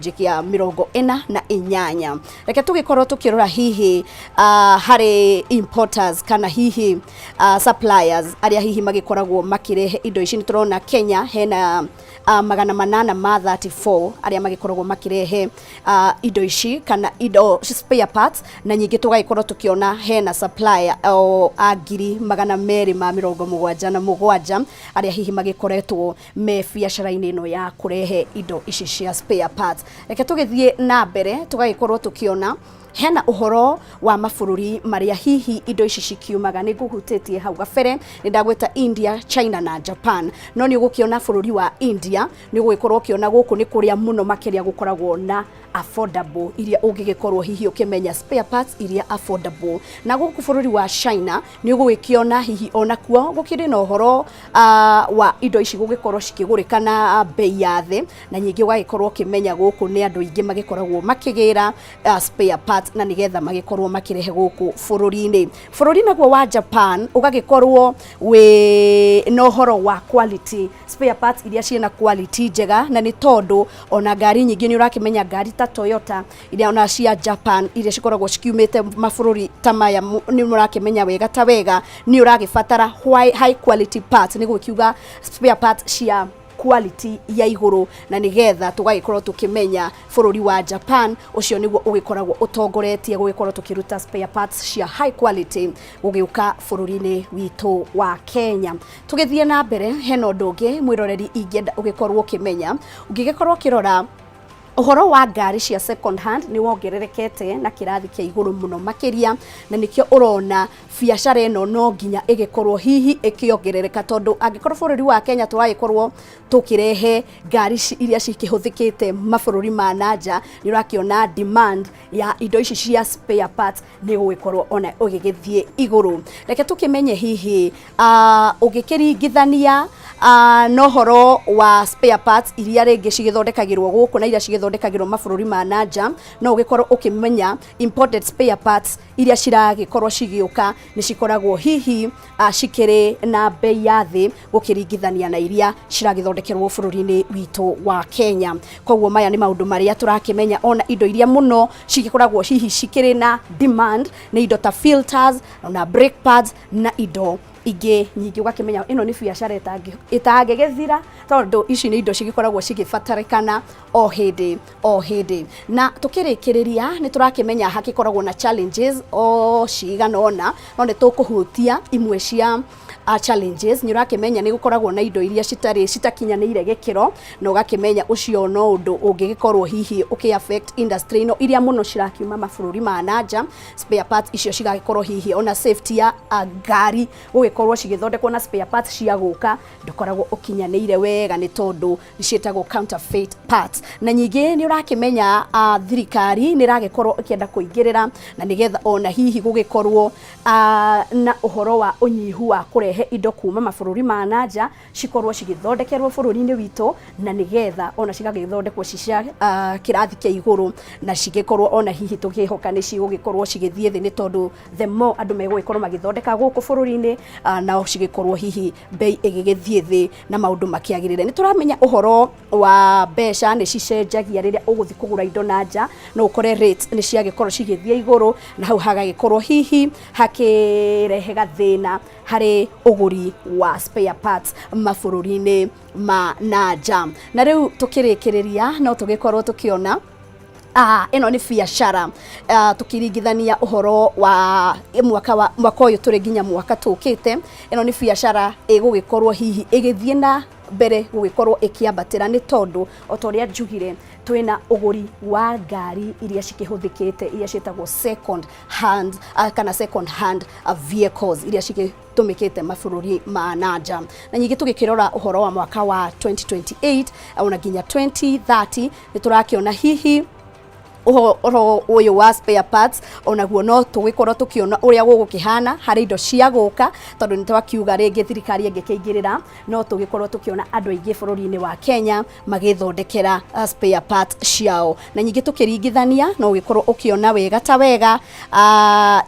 Kĩa 48. Reke tũgĩkorwo tũkĩrora hihi harĩ importers kana hihi suppliers arĩa hihi magĩkoragwo makĩrehe indo ici. Nĩ tũrona Kenya hena 834 arĩa magĩkoragwo makĩrehe indo ici kana indo spare parts, na nyingĩ tũgagĩkorwo tũkĩona hena supplier a 277,000 arĩa hihi magĩkoretwo me biacara-inĩ ĩno ya kũrehe indo ici cia spare parts. Reke tũgĩthiĩ na mbere, tũgagĩkorwo tũkĩona hena ũhoro wa mabũrũri marĩa hihi indo ici cikiumaga. Nĩ ngũhutĩtie hau gabere, nĩ ndagwĩta India, China na Japan, no nĩ ũgũkĩona bũrũri wa India, nĩ ũgũgĩkorwo ũkĩona gũkũ nĩ kũrĩa mũno makĩria gũkoragwo na affordable, iria ũngĩgĩkorwo hihi ũkĩmenya spare parts iria affordable. Na gũkũ bũrũri wa China nĩ ũgũgĩkĩona hihi onakuo gũkĩrĩ na ũhoro wa indo ici gũgĩkorwo cikĩgũrĩka na bei ya thĩ, na nyingĩ ũgagĩkorwo ũkĩmenya gũkũ nĩ andũ aingĩ magĩkoragwo makĩgĩra spare parts na nĩgetha magĩkorwo makĩrehe gũkũ bũrũri-inĩ. Bũrũri naguo wa Japan ũgagĩkorwo wĩ na ũhoro wa quality spare parts iria ciĩna quality njega, na nĩ tondũ ona ngari nyingĩ, nĩ ũrakĩmenya ngari ta Toyota iria ona cia Japan iria cikoragwo cikiumĩte mabũrũri ta maya, nĩ mũrakĩmenya wega ta wega nĩ ũragĩbatara high quality parts, nĩ gũkiuga spare parts cia quality ya igũrũ, na nĩgetha tũgagĩkorwo tũkĩmenya bũrũri wa Japan ũcio nĩguo ũgĩkoragwo ũtongoretie gũgĩkorwo tũkĩruta spare parts cia high quality gũgĩũka bũrũri-inĩ witũ wa Kenya. Tũgĩthiĩ na mbere, hena ũndũ ũngĩ mwĩroreri ingĩenda ũgĩkorwo ũkĩmenya. Ũngĩgĩkorwo ũkĩrora ũhoro wa ngari cia second hand, nĩ wongererekete na kĩrathi kĩa igũrũ mũno makĩria, na nĩkĩo ũrona biacara ĩno no nginya ĩgĩkorwo hihi ĩkĩongerereka, tondũ angĩkorwo bũrũri wa Kenya tũragĩkorwo tũkĩrehe ngari iria cikĩhũthĩkĩte mabũrũri ma nanja, nĩ ũrakĩona demand ya indo ici cia spare parts nĩ gũgĩkorwo ona ũgĩgĩthiĩ igũrũ. Reke tũkĩmenye hihi ũgĩkĩringithania na ũhoro wa spare parts iria rĩngĩ cigĩthondekagĩrwo gũkũ na iria cigĩthondekagĩrwo mabũrũri ma nanja, no ũgĩkorwo ũkĩmenya imported spare parts iria ciragĩkorwo cigĩũka nĩ cikoragwo hihi cikĩrĩ na bei ya thĩ gũkĩringithania na iria ciragĩthondekerwo bũrũri-inĩ witũ wa Kenya. Koguo maya nĩ maũndũ marĩa tũrakĩmenya. Ona indo iria mũno cigĩkoragwo hihi cikĩrĩ na demand nĩ indo ta filters na brake pads na indo ingĩ nyingĩ. Ũgakĩmenya ĩno nĩ biacara ĩtangĩgĩthira, tondũ ici nĩ indo cigĩkoragwo cigĩbatarĩkana o hĩndĩ o hĩndĩ. Na tũkĩrĩkĩrĩria, nĩ tũrakĩmenya hakĩkoragwo na challenges o cigana ũna, no nĩ tũkũhutia imwe cia challenges. Nĩ ũrakĩmenya nĩ gũkoragwo na indo iria citarĩ citakinyanĩire gĩkĩro, na ũgakĩmenya ũcio no ũndũ ũngĩgĩkorwo hihi ũkĩ affect industry ĩno, iria mũno cirakiuma mabũrũri ma nanja. Spare parts icio cigagĩkorwo hihi ona safety ya ngari gũgĩkorwo cigĩthondekwo na spare parts cia gũka ndũkoragwo ũkinyanĩire wega, nĩ tondũ nĩ ciĩtagwo counterfeit parts. Na nyingĩ nĩ ũrakĩmenya thirikari nĩ ĩragĩkorwo ĩkĩenda kũingĩrĩra na nĩgetha ona hihi gũgĩkorwo na ũhoro wa ũnyihu wa kũrehe indo kuma mabũrũri ma nanja, cikorwo cigĩthondekerwo bũrũri-inĩ witũ, na nĩgetha ona cigagĩthondekwo ci cia kĩrathi kĩa igũrũ, na cigĩkorwo ona hihi tũkĩhoka nĩ cigũgĩkorwo cigĩthiĩ thĩ, nĩ tondũ the more andũ megũgĩkorwo magĩthondeka gũkũ bũrũri-inĩ, nao cigĩkorwo hihi bei ĩgĩgĩthiĩ thĩ na maũndũ makĩagĩrĩre. Nĩ tũramenya ũhoro wa mbeca nĩ cicenjagia rĩrĩa ũgũthiĩ kũgũra indo na nja, no ũkore rates nĩ ciagĩkorwo cigĩthiĩ igũrũ, na hau hagagĩkorwo hihi hakĩrehe gathĩna harĩ ũgũri wa spare parts mabũrũri-inĩ ma na nja. Na rĩu tũkĩrĩkĩrĩria, no tũgĩkorwo tũkĩona ĩno nĩ biacara tũkĩringithania ũhoro wa mwaka wa mwaka ũyũ tũrĩ nginya mwaka tũkĩte, ĩno nĩ biacara ĩgũgĩkorwo hihi ĩgĩthiĩ na mbere gũgĩkorwo ĩkĩambatĩra, nĩ tondũ o ta ũrĩa njugire, twĩna ũgũri wa ngari iria cikĩhũthĩkĩte, iria ciĩtagwo second hand kana second hand vehicles iria cigĩtũmĩkĩte mabũrũri ma nanja. Na nyingĩ tũgĩkĩrora ũhoro wa mwaka wa 2028 ona nginya 2030, nĩ tũrakĩona hihi Ũhoro ũyũ wa spare parts onaguo no tũgĩkorwo tũkĩona ũrĩa gũgũkĩhana harĩ indo cia gũka, tondũ nĩ twakiuga rĩngĩ thirikari ĩngĩkĩingĩrĩra no tũgĩkorwo tũkĩona andũ aingĩ bũrũri-inĩ wa Kenya magĩthondekera spare parts ciao. Na nyingĩ tũkĩringithania no ũgĩkorwo ũkĩona wega ta wega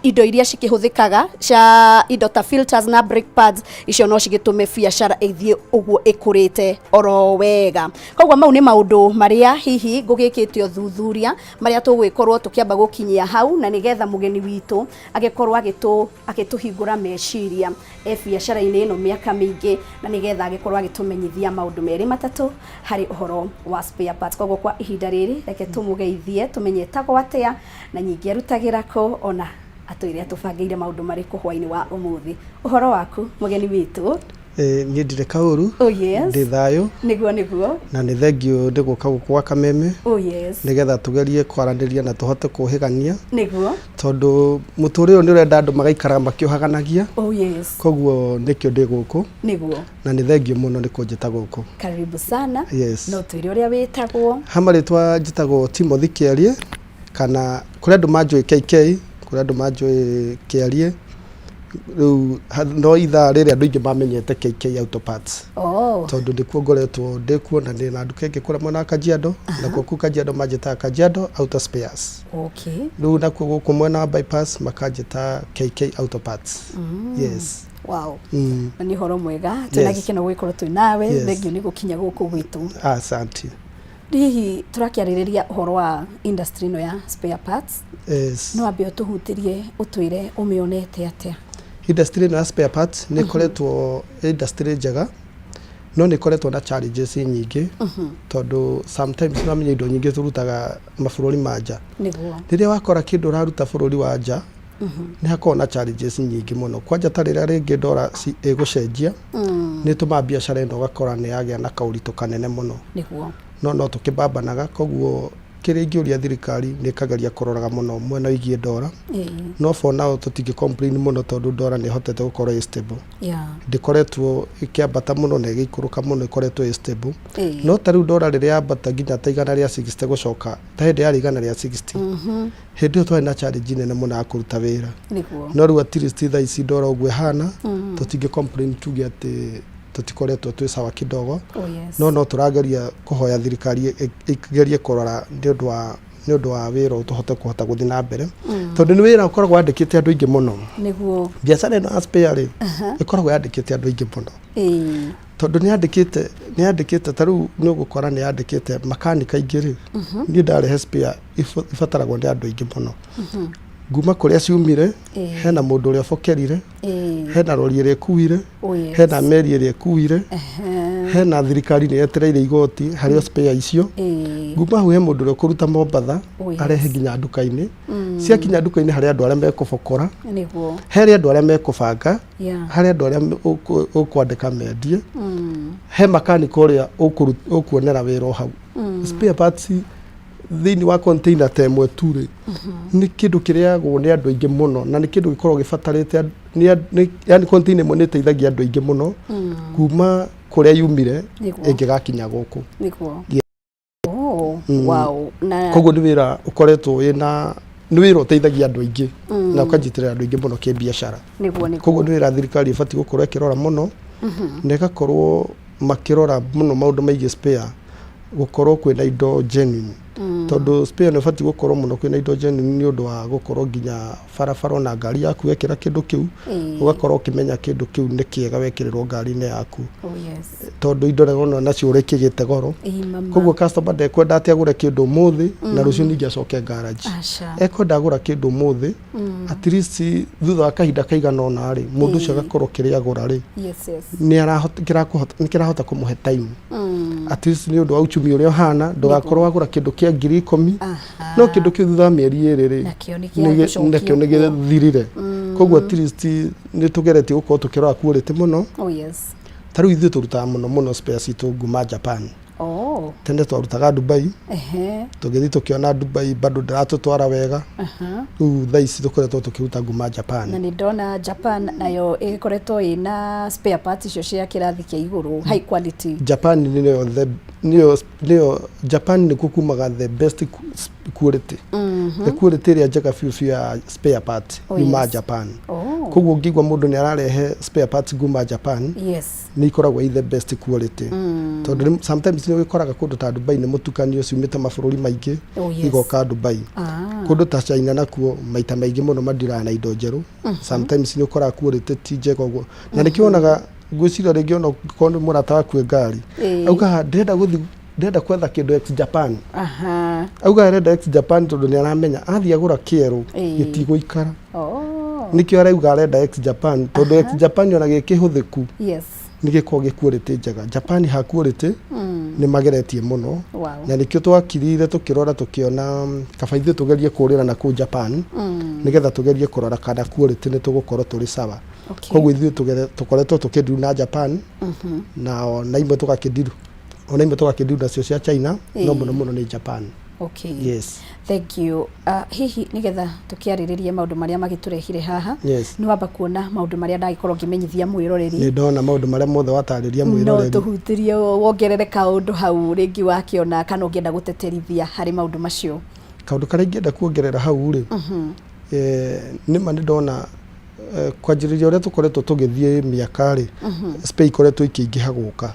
indo iria cikĩhũthĩkaga cia indo ta filters na brake pads, icio no cigĩtũme biacara ĩthiĩ ũguo ĩkũrĩte oro wega. Koguo mau nĩ maũndũ marĩa hihi ngũgĩkĩte ũthuthuria marĩa tũgũgĩkorwo tũkĩamba gũkinyia hau, na nĩgetha mũgeni witũ agĩkorwo agĩtũhingũra meciria e biacara-inĩ ĩno mĩaka mĩingĩ, na nĩgetha agĩkorwo agĩtũmenyithia maũndũ merĩ matatũ harĩ ũhoro wa spare parts. Koguo kwa ihinda rĩrĩ reke tũmũgeithie, tũmenye etagwo atĩa na nyingĩ arutagĩra kũ, ona atwĩre atũbangĩire maũndũ marĩkũ hwainĩ wa ũmũthĩ. Ũhoro waku, mũgeni witũ? Niĩ ndirĩ kaũru. Oh yes. Ndĩ thayũ. Nĩguo. Na nĩ thengiũ nĩ gũka gũkũ gwa Kameme. Oh yes. Nĩgetha tũgerie kwaranĩria na tũhote kũhĩgania. Nĩguo. Tondũ mũtũrĩre ũyũ nĩ ũrenda andũ magaikara makĩũhaganagia. Oh yes. Koguo nĩkĩo ndĩ gũkũ. Nĩguo. Na nĩ thengiũ mũno nĩ kũnjĩta gũkũ. Karibu sana. Yes. No twĩre ũrĩa wĩtagwo. Ha marĩtwa njĩtagwo Timothy Kĩarie, kana kũrĩ andũ manjũĩ KK, kũrĩ andũ manjũĩ Kĩarie. Rĩu no ithaa rĩrĩ andũ aingĩ mamenyete KK Auto Parts. Oh. Tondũ ndĩkuo ngoretwo ndĩkuo na ndĩ na nduka ĩngĩ kũrĩa mwena wa Kajiado, nakuo kũu Kajiado manjĩtaga Kajiado Auto Spares. Okay. Rĩu nakuo gũkũ mwena wa Bypass makanjĩta KK Auto Parts. Yes. Wow. Na nĩ ũhoro mwega, twĩna gĩkeno gũgĩkorwo twĩ nawe. Thengiũ nĩ gũkinya gũkũ gwitũ. Asante. Hihi tũrakĩarĩrĩria ũhoro wa industry ĩno ya spare parts. Yes. No ambe ũtũhutĩrie, ũtwĩre ũmĩonete atĩa? Industry ĩno ya spare parts nĩ ĩkoretwo industry njega, no nĩ ĩkoretwo na challenges nyingĩ, tondũ sometimes nĩ wamenya indo nyingĩ tũrutaga mabũrũri ma nja. Nĩguo. Rĩrĩa wakora kĩndũ ũraruta bũrũri wa nja, nĩ hakoragwo na challenges nyingĩ mũno, kwanja ta rĩrĩa rĩngĩ ndora ĩgũcenjia, nĩ ĩtũmaga biacara ĩno ũgakora nĩ yagĩa na kaũritũ kanene mũno. Nĩguo. No tũkĩbambanaga, koguo kĩrĩa ingĩũria thirikari nĩ ĩkageria kũroraga mũno mwena wĩgiĩ ndora. No for now tũtingĩ complain mũno, tondũ ndora nĩ ĩhotete gũkorwo ĩ stable. Ndĩkoretwo ĩkĩambata mũno na ĩgĩikũrũka mũno, ĩkoretwo ĩ stable. No ta rĩu ndora rĩrĩa yambata nginya ta 160, gũcoka ta hĩndĩ yarĩ 160, hĩndĩ ĩyo twarĩ na challenge nene mũno ya kũruta wĩra. Nĩguo. No rĩu at least thaa ici ndora ũguo ĩhana, tũtingĩ complain tuge atĩ tũtikoretwo twĩ sawa kidogo. Oh yes. No tũrageria kũhoya thirikari ĩgerie kũrora nĩ ũndũ wa wĩra ũyũ tũhote kũhota gũthiĩ na mbere, tondũ nĩ wĩra ũkoragwo wandĩkĩte andũ aingĩ mũno. Nĩguo. Biacara ĩno ya spare rĩ, ĩkoragwo yandĩkĩte andũ aingĩ mũno, tondũ nĩ yandĩkĩte ta rĩu nĩ ũgũkora nĩ yandĩkĩte makanika aingĩ rĩ. Niĩ ndarehe spare ibataragwo nĩ andũ aingĩ mũno nguma kũrĩa ciumire. Hena mũndũ ũrĩa ũbokerire, hena rori ĩrĩa ĩkuire, Oh yes. hena meri ĩrĩa ĩkuire, hena thirikari nĩ yetereire igoti harĩ o spare icio. Nguma hau he mũndũ ũrĩa ũkũruta Mombatha, Oh yes. arehe nginya nduka-inĩ. Ciakinya nduka-inĩ, harĩ andũ arĩa mekũbokora, Nĩguo. harĩ andũ arĩa mekũbanga, harĩ andũ arĩa ũkwandĩka mendie, he makanika ũrĩa ũkuonera wĩra o hau. Spare parts thĩinĩ wa container ta ĩmwe tu rĩ, nĩ kĩndũ kĩrĩagwo nĩ andũ aingĩ mũno, na nĩ kĩndũ gĩkoragwo gĩbatarĩte yani container ĩmwe nĩ ĩteithagia andũ aingĩ mũno kuma kũrĩa yumire ĩngĩgakinya gũkũ. Nĩguo. Yeah. Oh, wow. Na Koguo nĩ wĩra ũkoretwo wĩna, nĩ wĩra ũteithagia andũ aingĩ na ũkanyitĩrĩra andũ aingĩ mũno kĩbiacara. Nĩguo. Koguo nĩ wĩra thirikari ĩbatiĩ gũkorwo ĩkĩrora mũno, na ĩgakorwo makĩrora mũno maũndũ megiĩ spare, gũkorwo kwĩna indo genuine, tondũ spare nĩ ũbatiĩ gũkorwo mũno kwĩna indo genuine, nĩ ũndũ wa gũkorwo nginya barabara ona ngari yaku wekĩra kĩndũ kĩu, ũgakorwo ũkĩmenya kĩndũ kĩu nĩ kĩega wekĩrĩrwo ngari-inĩ yaku, Oh yes. tondũ indo rĩu nacio ũrĩa ikĩgĩte goro. Ĩĩ mama. Koguo customer ndekwenda atĩ agũre kĩndũ ũmũthĩ na rũciũ ningĩ acoke garage. Aca. Ekwenda agũra kĩndũ ũmũthĩ, at least thutha wa kahinda kaigana ũna rĩ, mũndũ ũcio agakorwo kĩrĩa agũra rĩ, Yes. nĩ arahota kĩrakũhota nĩ kĩrahota kũmũhe time, at least nĩ ũndũ wa uchumi ũrĩa ũhana, ndũgakorwo wagũra kĩndũ kĩa 10,000, no kĩndũ kĩu thutha wa mĩeri 2 rĩ, Nakĩo nĩ gĩagũcokia nakĩo nĩ kuo. gĩthirire. Koguo at least nĩ tũgeretie gũkorwo tũkĩrora quality mũno. Oh yes. Ta rĩu ithuĩ tũrutaga mũno mũno spare citũ nguma Japan. Oh. Tene twarutaga Dubai, tũgĩthiĩ tũkĩona Dubai bado ndĩratũtwara wega. Rĩu thaa ici tũkoretwo tũkĩruta nguma Japan. Na nĩ ndona Japan nayo ĩgĩkoretwo ĩna spare parts icio cia kĩrathi kĩa igũrũ, high quality. Japan nĩyo the Nĩyo Japan nĩkuo kumaga the best quality, the quality ĩrĩa njega biũ biũ ya spare part yuma Japan. Koguo ũngĩigua mũndũ nĩ ararehe spare parts kuma Japan, nĩ ikoragwo i the best quality, tondũ sometimes nĩ ũgĩkoraga kũndũ ta Dubai nĩ mũtukanio, ciumĩte mabũrũri maingĩ igoka Dubai. Kũndũ ta China nakuo maita maingĩ mũno mandiraga na indo njerũ. Sometimes nĩ ũkoraga quality ti njega ũguo, na nĩkĩo wonaga ngwĩciria rĩngĩ ona ũngĩkorwo nĩ mũrata waku e ngari, augaga ndĩrenda gũthiĩ, ndĩrenda kwetha kĩndũ ex Japan. Auga arenda ex Japan tondũ nĩ aramenya athiĩ agũra kĩerũ gĩtigũikara. Nĩkĩo arauga arenda ex Japan, tondũ ex Japan ona gĩkĩhũthĩku nĩ gĩkoragwo gĩ quality njega. Japan ha quality nĩ mageretie mũno. Na nĩkĩo twakirire tũkĩrora tũkĩona kaba ithuĩ tũgerie kũrĩra na kũu Japan, nĩgetha tũgerie kũrora kana quality nĩ tũgũkorwo tũrĩ sawa. Koguo ithuĩ tũkoretwo tũkĩndiru na Japan, na ona imwe tũgakĩndiru, ona imwe tũgakĩndiru nacio cia China, no mũno mũno nĩ Japan. Yes. Thank you. Hihi nigetha tukiarĩrĩrie maũndũ marĩa magĩtũrehire haha, nĩ wamba kuona maũndũ marĩa ndagĩkorwo ngĩmenyithia mwĩroreri? Nĩ ndona maũndũ marĩa mothe watarĩria No mwĩroreri. Tũhutĩrie wongerere kaũndũ hau rĩngĩ wakĩona kana ũngĩenda gũteterithia harĩ maũndũ macio. Kaũndũ karĩa ingĩenda kuongerera hau rĩ, nĩma nĩ ndona kwanjĩrĩria ũrĩa tũkoretwo tũgĩthiĩ mĩaka rĩ, spare ikoretwo ikĩingĩha gũka.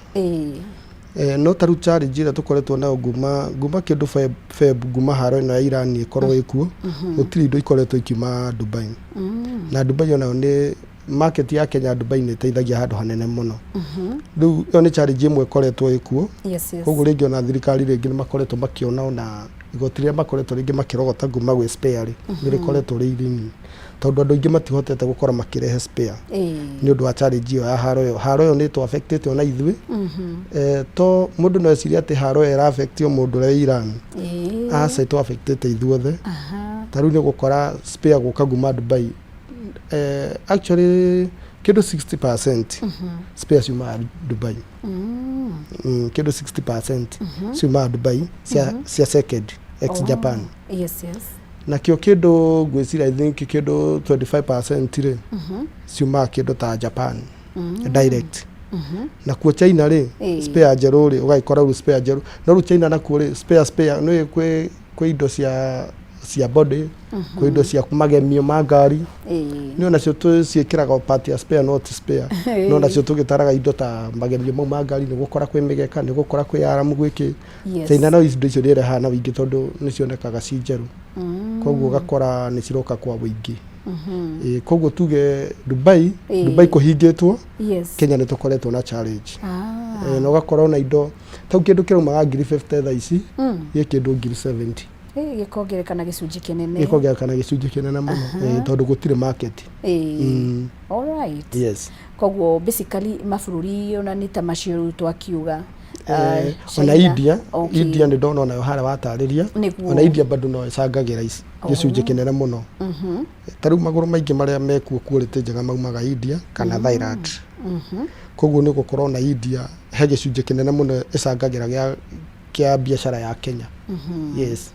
No ta rĩu challenge ĩrĩa tũkoretwo nayo nguma kĩndũ Feb nguma haro ĩno ya Iran ĩkorwo ĩkuo, gũtirĩ indo ikoretwo ikiuma Dubai. Na Dubai onayo nĩ market ya Kenya. Dubai nĩ ĩteithagia handũ hanene mũno. Rĩu ĩyo nĩ challenge ĩmwe ĩkoretwo ĩkuo. Koguo rĩngĩ ona thirikari rĩngĩ nĩ makoretwo makĩona ona igoti rĩrĩa makoretwo rĩngĩ makĩrogota nguma gwĩ spare rĩ, nĩ rĩkoretwo rĩ irinini, tondũ andũ aingĩ matihotete gũkorwo makĩrehe spare nĩ ũndũ wa challenge ĩyo ya haro ĩyo. Haro ĩyo nĩ ĩtũ affectĩte ona ithuĩ. To mũndũ no ecirie atĩ haro ĩyo ĩra affect o mũndũ ũrĩa wĩ Iran. Aca, ĩtũ affectĩte ithuothe. Ta rĩu nĩ ũgũkora spare gũka nguma Dubai, actually kĩndũ 60% spare ciumaga Dubai. Kĩndũ 60% ciumaga Dubai cia second ex Japan. Nakĩo kĩndũ ngwĩciria, I think kĩndũ 25% rĩ, ciumaga kĩndũ ta Japan direct. Nakuo China rĩ, spare njerũ rĩ, ũgagĩkora rĩu spare njerũ, no rĩu China nakuo rĩ, spare nĩ kwĩ indo cia body, kwĩ indo cia magemio ma ngari. Nĩ onacio tũciĩkĩraga o part ya spare, not spare, no nacio tũgĩtaraga indo ta magemio mau ma ngari, nĩ gũkora kwĩ mĩgeka, nĩ gũkora kwĩ aramu, gwĩ kĩ. China no indo icio nĩ irehaga na wĩingĩ tondũ nĩ cionekaga ci njerũ, koguo ũgakora nĩ ciroka kwa wĩingĩ. Koguo tuge Dubai, Dubai kũhingĩtwo, Kenya nĩ tũkoretwo na challenge. Na ũgakora ona indo tau kĩndũ kĩraumaga ngiri 50 thaa ici gĩ kĩndũ ngiri 70. Gĩkongereka na gĩcunjĩ kĩnene. Gĩkongereka na gĩcunjĩ kĩnene mũno, tondũ gũtirĩ market. Alright. Yes. Koguo basically mabũrũri ona nĩ ta macio rĩu twakiuga. Ona China. India. India nĩ ndona onayo harĩa watarĩria. Ona India bado no ĩcangagĩra gĩcunjĩ kĩnene mũno. Ta rĩu magũrũ maingĩ marĩa mekuo quality njega maumaga India kana Thailand. Koguo nĩ ũgũkorwo na India he gĩcunjĩ kĩnene mũno ĩcangagĩra kĩa biacara ya Kenya. Yes.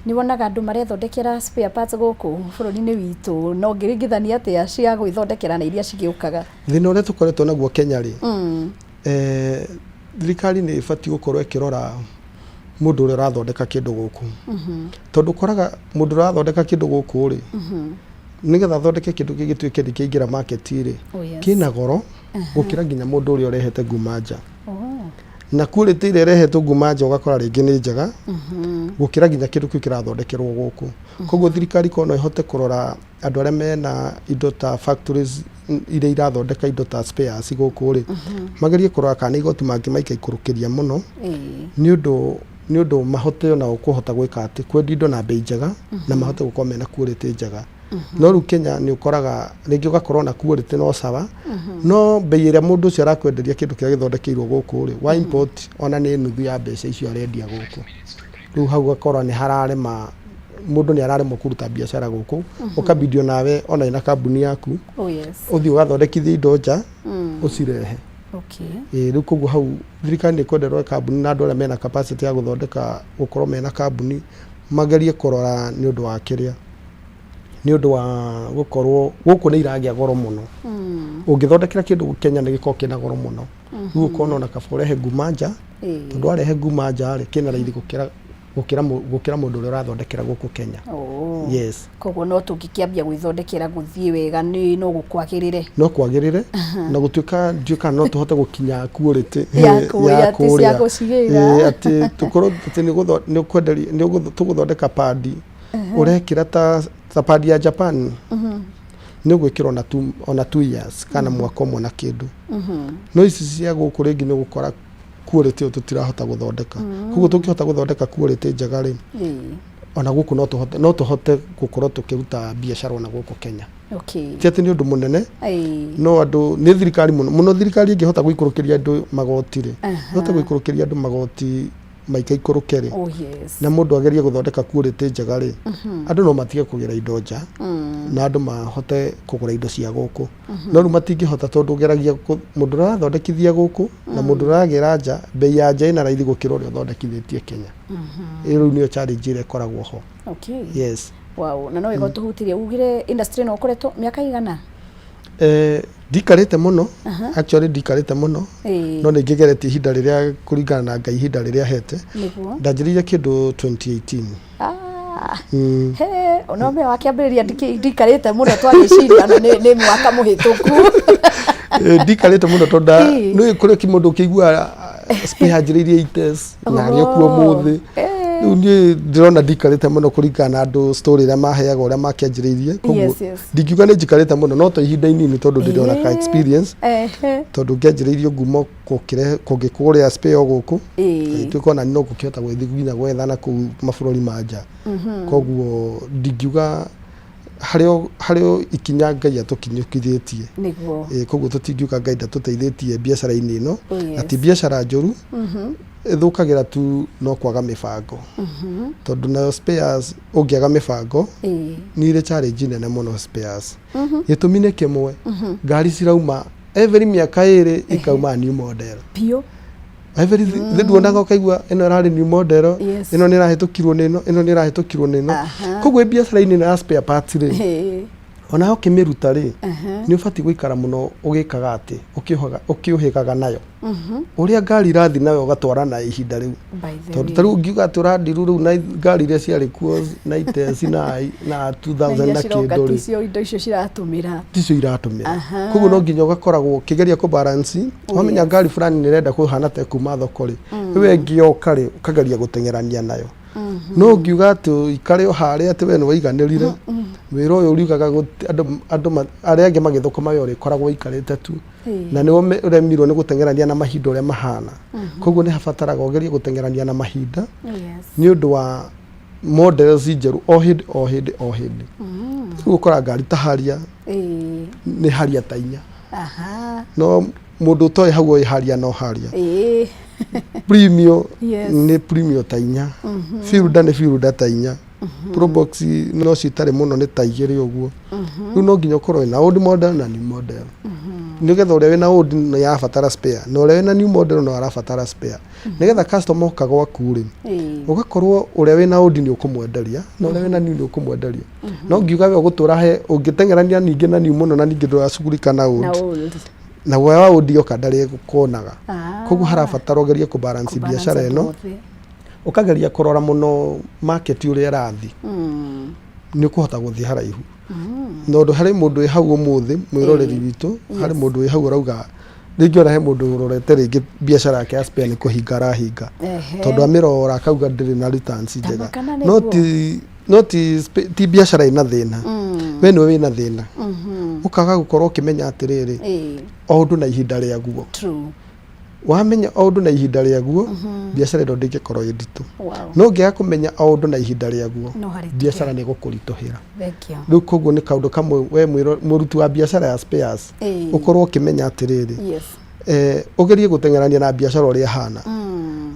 Nĩ wonaga andũ marethondekera spare parts gũkũ bũrũri-inĩ witũ? No ngĩringithania atĩa cia gwĩthondekera na iria cigĩũkaga? Thĩna ũrĩa tũkoretwo naguo Kenya rĩ, thirikari nĩ ĩbatiĩ gũkorwo ĩkĩrora mũndũ ũrĩa ũrathondeka kĩndũ gũkũ, tondũ ũkoraga mũndũ ũrĩa ũrathondeka kĩndũ gũkũ rĩ, nĩgetha athondeke kĩndũ kĩ gĩtuĩke nĩ kĩaingĩra market rĩ, kĩna goro gũkĩra nginya mũndũ ũrĩa ũrehete nguma nja. Na quality ĩrĩa ĩrehetwo nguma nja ũgakora rĩngĩ nĩ njega gũkĩra nginya kĩndũ kĩu kĩrathondekerwo gũkũ. Koguo thirikari korwo no ĩhote kũrora andũ arĩa mena indo ta factories iria irathondeka indo ta spares gũkũ rĩ, magerie kũrora kana igoti mangĩmaikaikũrũkĩria mũno, nĩ ũndũ mahote onao kũhota gwĩka atĩ kwendia indo na bei njega na mahote gũkorwo mena quality njega. No rĩu Kenya nĩ ũkoraga rĩngĩ ũgakorwo na quality no sawa, no bei ĩrĩa mũndũ ũcio arakwenderia kĩndũ kĩrĩa gĩthondekeirwo gũkũ rĩ, wa import ona nĩ nuthu ya mbeca icio arendia gũkũ. Rĩu hau ũgakora nĩ hararema, mũndũ nĩ araremwo kũruta biacara gũkũ, ũkabidi onawe ona wĩna kambuni yaku ũthiĩ ũgathondekithie indo nja ũcirehe. Ĩĩ, rĩu koguo hau thirikari nĩ ĩkwenda ĩrore kambuni na andũ arĩa mena capacity ya gũthondeka, gũkorwo mena kambuni, magerie kũrora nĩ ũndũ wa kĩrĩa, nĩ ũndũ wa gũkorwo gũkũ nĩ iragĩa goro mũno. Ũngĩthondekera kĩndũ Kenya nĩ gĩkoragwo kĩna goro mũno. Rĩu ũkona ona kaba ũrehe nguma nja, tondũ warehe nguma nja rĩ, kĩna raithi gũkĩra gũkĩra gũkĩra mũndũ ũrĩa ũrathondekera gũkũ Kenya. Oh. Yes. Koguo no tũngĩkĩambia gwĩthondekera gũthiĩ wega nĩ no gũkwagĩrĩre. No kwagĩrĩre na gũtuĩka ndiũĩ kana no tũhote gũkinya quality Ya kũrĩa, atĩ cia gũcigĩra. Ĩĩ, atĩ tũkorwo atĩ nĩ ũkwenderia nĩ tũgũthondeka padi ũrekĩra ta ta padi ya Japan nĩ ũgwĩkĩra ona 2 years kana mwaka ũmwe na kĩndũ. No ici cia gũkũ rĩngĩ nĩ ũgũkora quality ĩyo tũtirahota gũthondeka. Koguo tũngĩhota gũthondeka quality njega rĩ, ona gũkũ no tũhote gũkorwo tũkĩruta biacara ona gũkũ Kenya. Ti atĩ nĩ ũndũ mũnene, no andũ nĩ thirikari mũno mũno, thirikari ĩngĩhota gũikũrũkĩria andũ magoti rĩ, ĩhote gũikũrũkĩria andũ magoti maikaikũrũke rĩ, na mũndũ agerie gũthondeka quality njega rĩ, andũ no matige kũgĩra indo nja na andũ mahote kũgũra indo cia gũkũ. No rĩu matingĩhota tondũ ũgeragia mũndũ ũrĩa ũrathondekithia gũkũ na mũndũ ũrĩa ũragĩra nja, bei ya nja ĩna raithi gũkĩra ũrĩa ũthondekithĩtie Kenya. Ĩyo rĩu nĩyo challenge ĩrĩa ĩkoragwo ho. Yes. Wow. Na no wega ũtũhutirie ugire industry ĩno ũkoretwo mĩaka igana? Ndikarĩte mũno, actually ndikarĩte mũno, no nĩ ngĩgeretie ihinda rĩrĩa kũringana na Ngai ihinda rĩrĩa hete. Ndanjĩrĩirie kĩndũ 2018. Ah. He, ona me wakĩambĩrĩria ndikarĩte mũno twagĩciria ona nĩ mwaka mũhĩtũku. Ndikarĩte mũno tondũ nĩ kũrĩ kĩmũndũ ũkĩigua spare anjĩrĩirie ites na arĩ o kuo ũmũthĩ. Rĩu niĩ ndĩrona ndikarĩte mũno kũringana na andũ story ĩrĩa maheaga ũrĩa makĩanjĩrĩirie. Koguo ndingiuga nĩ njikarĩte mũno, no to ihinda inini tondũ ndĩrĩ ona ka experience, tondũ ngĩanjĩrĩirie ngumo kũngĩkũrĩa spare o gũkũ, ituĩka ona no ngũkĩhota gũgĩthiĩ nginya gwetha na kũu mabũrũri ma nja. Koguo ndingiuga harĩ o ikinya Ngai atũkinyũkithĩtie. Koguo tũtingiuga Ngai ndatũteithĩtie biacara-inĩ ĩno, na ti biacara njũru, ĩthũkagĩra tu no kwaga mĩbango, tondũ nayo spares ũngĩaga mĩbango nĩ irĩ challenge nene mũno spares. Gĩtũmi nĩ kĩmwe, ngari cirauma every mĩaka 2 ikauma new model. Every nduonaga ũkaigua ĩno ĩrarĩ new model, ĩno nĩ ĩrahĩtũkirwo nĩ ĩno, ĩno nĩ ĩrahĩtũkirwo nĩ ĩno. Koguo biacara-inĩ ĩno ya spare parts rĩ, ona ũkĩmĩruta rĩ, nĩ ũbatiĩ gũikara mũno ũgĩkaga atĩ ũkĩũhĩgaga nayo ũrĩa ngari irathiĩ nayo ũgatwara na ihinda rĩu, By the tondũ way. ta rĩu ũngiuga atĩ ũrandiru rĩu na ngari iria ciarĩ kuo 90s na 2000 iria na ciroka kĩndũ rĩ, ticio indo icio ciratũmĩra. Ticio iratũmĩra. Koguo no nginya ũgakoragwo ũkĩgeria kũ balance. Wamenya ngari fulani nĩ ĩrenda kũhana ta ĩkuma thoko rĩ, ĩyo ĩngĩ yoka rĩ, ũkageria gũteng'erania nayo. No ũngiuga atĩ ũikare o harĩa atĩ we nĩ waiganĩrire wĩra ũyũ ũriugaga andũ arĩa angĩ magĩthũkũma, we ũrĩkoragwo ũikarĩte tu na nĩ ũremirwo nĩ gũteng'erania na mahinda ũrĩa mahana. Koguo nĩ habataraga ũgerie gũteng'erania na mahinda nĩ ũndũ wa models njerũ o hĩndĩ o hĩndĩ o hĩndĩ. Rĩu ũkora ngari ta Harrier nĩ Harrier ta 4, no mũndũ ũtoĩ hau oĩ Harrier no Harrier. Premio nĩ Premio ta 4, Fielder nĩ Fielder ta 4, Probox no citarĩ mũno nĩ ta 2 ũguo. Rĩu no nginya ũkorwo wĩna old model na new model, nĩgetha ũrĩa wĩna old nĩ arabatara spare na ũrĩa wĩna new model no arabatara spare, nĩgetha customer oka gwaku rĩ, ũgakorwo ũrĩa wĩna old nĩ ũkũmwenderia na ũrĩa wĩna new nĩ ũkũmwenderia. No ngiuga we ũgũtũra he ũngĩteng'erania ningĩ na new mũno na ningĩ ndũracugurika na old, Na old. Na we wa old yoka ndarĩ kuonaga. Koguo harabatara ũgerie kũ balance Kũbalance biacara ĩno, both. ũkageria kũrora mũno market ũrĩa ĩrathiĩ, nĩ ũkũhota gũthiĩ haraihu. Tondũ harĩ mũndũ wĩ hau ũmũthĩ mwĩroreri witũ, harĩ mũndũ wĩ hau ũrauga rĩngĩ ona he mũndũ ũrorete rĩngĩ biacara yake ya spare nĩ kũhinga arahinga, tondũ amĩrora akauga ndĩrĩ na returns njega. Kana No nĩguo. ti no ti ti biacara ĩna thĩna, we nĩwe wĩna thĩna, ũkaga gũkorwo ũkĩmenya atĩrĩrĩ, o ũndũ na ihinda rĩaguo. Wamenya o ũndũ na ihinda rĩaguo, biacara ĩno ndĩngĩkorwo ĩ nditũ. No ũngĩaga kũmenya o ũndũ na ihinda rĩaguo, No haritũhe. Biacara nĩ ĩgũkũritũhĩra. Thank you. Rĩu koguo nĩ kaũndũ kamwe we mũruti wa biacara ya spares ũkorwo ũkĩmenya atĩrĩrĩ, ũgerie gũteng'erania na biacara ũrĩa ĩhana.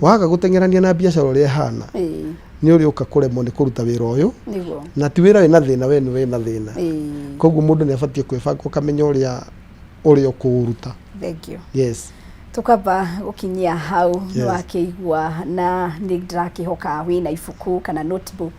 Waga gũteng'erania na biacara ũrĩa ĩhana, nĩ ũrĩũka kũremwo nĩ kũruta wĩra ũyũ, na ti wĩra wĩna thĩna, we nĩ wĩna thĩna. Koguo mũndũ nĩ abatiĩ kwĩbanga ũkamenya ũrĩa ũkũũruta. Thank you. Yes. Tukamba gukinyia hau. Nĩ wakĩigua na nĩ ndĩrakĩhoka wĩna ibuku kana notebook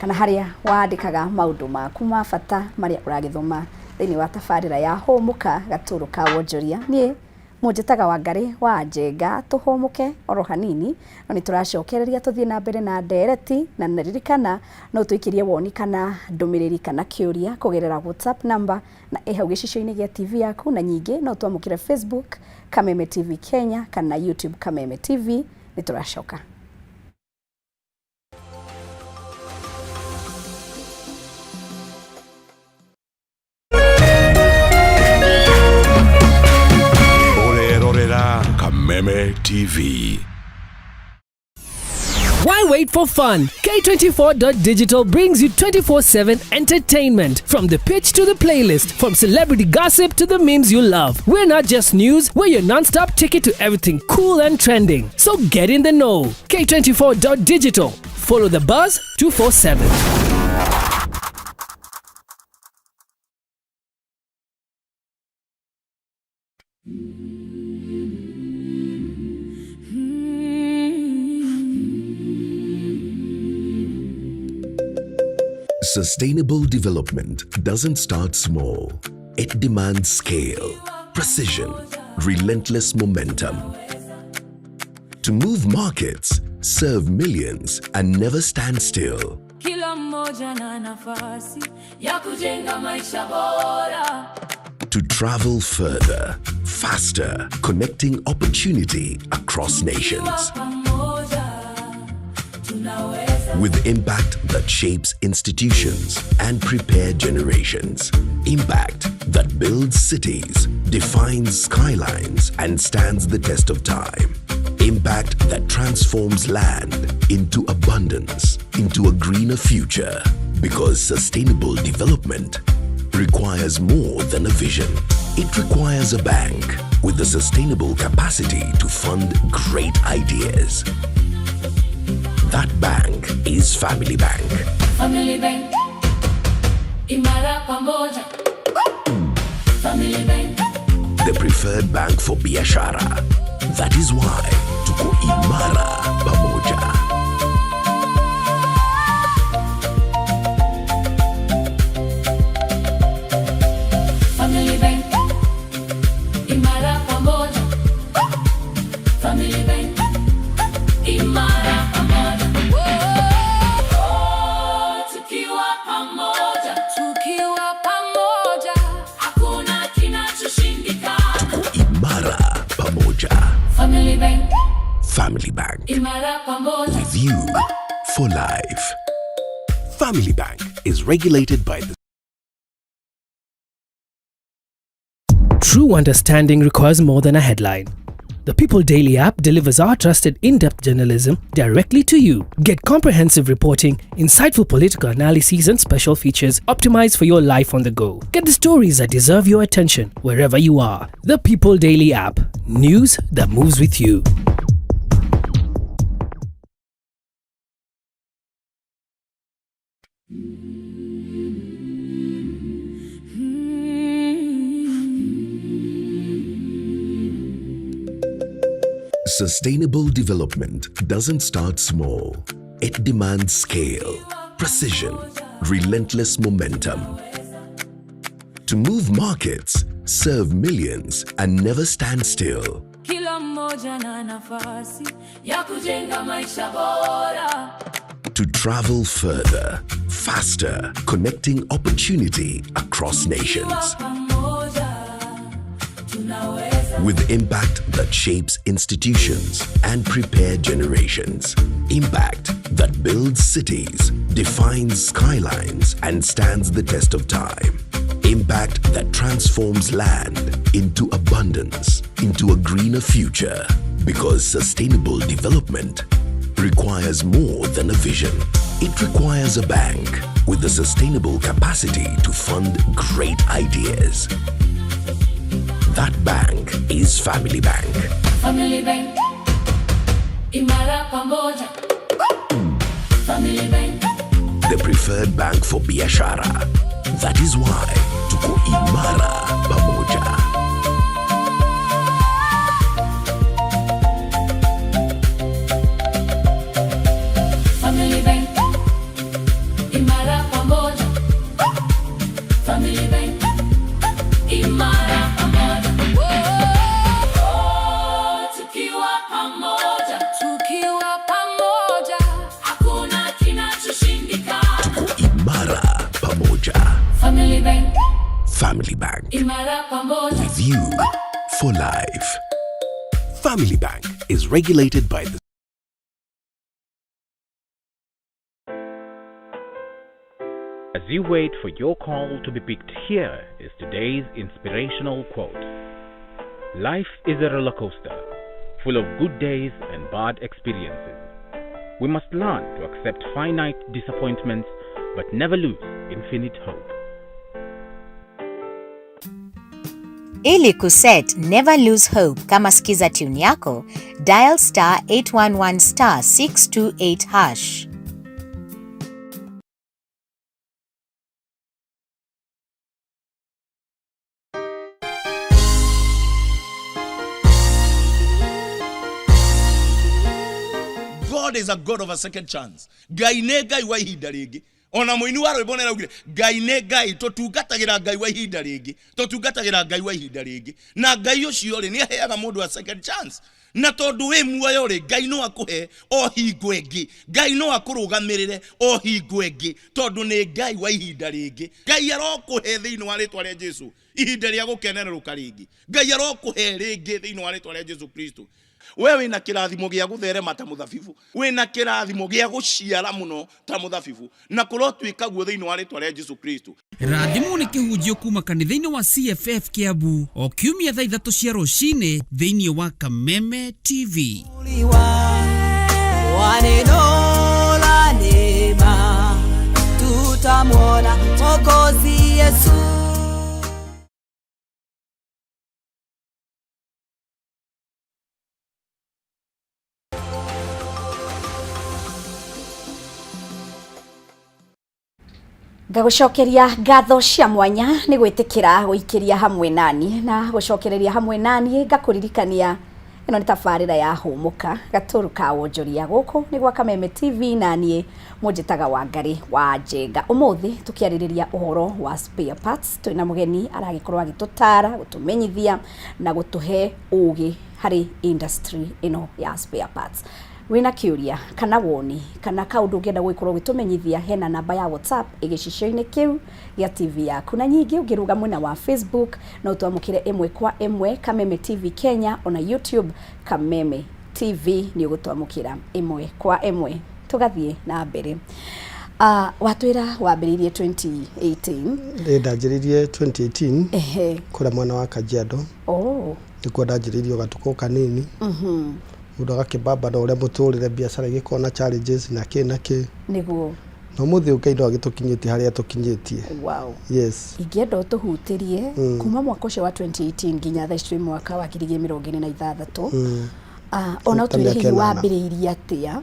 kana harĩa wandĩkaga maũndũ maku ma bata marĩa ũragĩthoma. Thĩinĩ wa tabarĩra ya Hũmũka Gatũrũ ka Wonjoria. Niĩ mũnjĩtaga Wangarĩ wa Njenga, tũhũmũke oro hanini no nĩ tũracokereria tũthiĩ na mbere na ndereti, na naririkana no tũikĩrie woni kana ndũmĩrĩri kana kĩũria kũgerera WhatsApp number na ĩ hau gĩcicio-inĩ gĩa TV yaku, na nyingĩ no twamũkĩre Facebook Kameme TV Kenya kana YouTube Kameme TV. Nĩ tũracoka. Ũrerorera Kameme TV. Why wait for fun? K24.digital brings you 24/7 entertainment. From the pitch to the playlist, from celebrity gossip to the memes you love. We're not just news, we're your non stop ticket to everything cool and trending. So get in the know. K24.digital. Follow the buzz 247. Sustainable development doesn't start small. It demands scale, precision, relentless momentum. To move markets, serve millions, and never stand still. Kila mmoja na nafasi ya kujenga maisha bora. To travel further, faster, connecting opportunity across nations. Pamoja tunaweza. With impact that shapes institutions and prepare generations. Impact that builds cities, defines skylines, and stands the test of time. Impact that transforms land into abundance, into a greener future. Because sustainable development requires more than a vision. It requires a bank with the sustainable capacity to fund great ideas. That bank is Family Bank. Family Bank, imara pamoja. Family Bank, the preferred bank for biashara. That is why tuko imara pamoja. Family Bank, imara pamoja. Family Bank, imara pamoja. Oh, tukiwa pamoja, tukiwa pamoja, hakuna kinachoshindikana. Tuko imara pamoja. Family Bank, Family Bank. Imara pamoja. With you for life. Family Bank is regulated by the True understanding requires more than a headline. The People Daily app delivers our trusted in depth journalism directly to you. Get comprehensive reporting, insightful political analyses, and special features optimized for your life on the go. Get the stories that deserve your attention wherever you are. The People Daily app. News that moves with you. Sustainable development doesn't start small. It demands scale, precision, relentless momentum. To move markets, serve millions, and never stand still. Kila mmoja na nafasi ya kujenga maisha bora. To travel further, faster, connecting opportunity across nations. Pamoja tunaweza. With impact that shapes institutions and prepare generations. Impact that builds cities, defines skylines, and stands the test of time. Impact that transforms land into abundance, into a greener future. Because sustainable development requires more than a vision. It requires a bank with the sustainable capacity to fund great ideas. That bank is Family Bank. Family Bank, imara pamoja. Family Bank, The preferred bank for biashara. That is why tuko imara pamoja. Family Bank, imara pamoja. Family Bank, Family Bank. Imara pamoja. With you for life. Family Bank is regulated by the As you wait for your call to be picked, here is today's inspirational quote. Life is a roller coaster, full of good days and bad experiences. We must learn to accept finite disappointments but never lose infinite hope. Ili kuset Never Lose Hope kama skiza tune yako, dial star 811 star 628 hash. God is a God of a second chance. Ngai nĩ Ngai wa ihinda rĩngĩ. Ona mũini wa rwĩmbo nĩaraugire Ngai nĩ Ngai, tũtungatagĩra Ngai wa ihinda rĩngĩ, tũtungatagĩra Ngai wa ihinda rĩngĩ. Na Ngai ũcio rĩ, nĩ aheaga mũndũ a second chance. Na tondũ wĩ muoyo rĩ, Ngai no akũhe o hingo ĩngĩ. Ngai no akũrũgamĩrĩre o hingo ĩngĩ, tondũ nĩ Ngai wa ihinda rĩngĩ. Ngai arokũhe thĩinĩ wa rĩtwa rĩa Jesu ihinda rĩa gũkenererũka rĩngĩ. Ngai arokũhe rĩngĩ thĩinĩ wa rĩtwa rĩa Jesu Kristo. We wĩna kĩrathimo gĩa gũtherema ta mũthabibu, wĩna kĩrathimo gĩa gũciara mũno ta mũthabibu, na kũrotuĩka guo thĩinĩ wa rĩtwa rĩa Jesu Kristo. Rathimwo nĩ kĩhunjio kuma kanitha-inĩ wa CFF Kiambu o kiumia thaa 3 cia rũcinĩ thĩinĩ wa Kameme TV. Wa neno la neema tutamwona Mwokozi Yesu. Ngagũcokeria ngatho cia mwanya nĩ gwĩtĩkĩra gũikĩria hamwe nani na gũcokereria hamwe nani ngakũririkania ĩno nĩ tabarĩra ya Hũmũka gatũrũ ka wonjoria gũkũ nĩ gwa Kameme TV na niĩ mũnjĩtaga Wangari wa Njenga. Ũmũthĩ tũkĩarĩrĩria ũhoro wa spare parts, twĩna mũgeni aragĩkorwo agĩtũtara, gũtũmenyithia na gũtũhe ũgĩ harĩ industry ĩno ya spare parts. Wĩna kĩũria kana woni kana kaũndũ ũngĩenda gũgĩkorwo ũgĩtũmenyithia, hena namba ya WhatsApp ĩgĩcicio-inĩ kĩu gĩa TV yaku, na nyingĩ ũngĩrũga mwena wa Facebook no twamũkĩre ĩmwe kwa ĩmwe Kameme TV Kenya, ona YouTube Kameme TV nĩ ũgũtwamũkĩra ĩmwe kwa ĩmwe. Tũgathiĩ na mbere. Watwĩra wambĩrĩirie 2018. Ĩ, ndanjĩrĩirie 2018. Kũrĩa mwena wa Kajiado. Nĩkuo ndanjĩrĩirie gatukũ kanini, mũndũ agakĩbamba na ũrĩa mũtũrĩre biacara igĩkorwo na challenges na kĩ na kĩ. Na ũmũthĩ ũyũ Ngai no agĩtũkinyĩtie harĩa tũkinyĩtie. Yes. Ingĩenda ũtũhutĩrie kuma mwaka ũcio wa 2018 nginya thaa ici twĩ mwaka wa 2026. Ona Ta ũtwĩre mĩaka hihi 8. Wambĩrĩirie atĩa,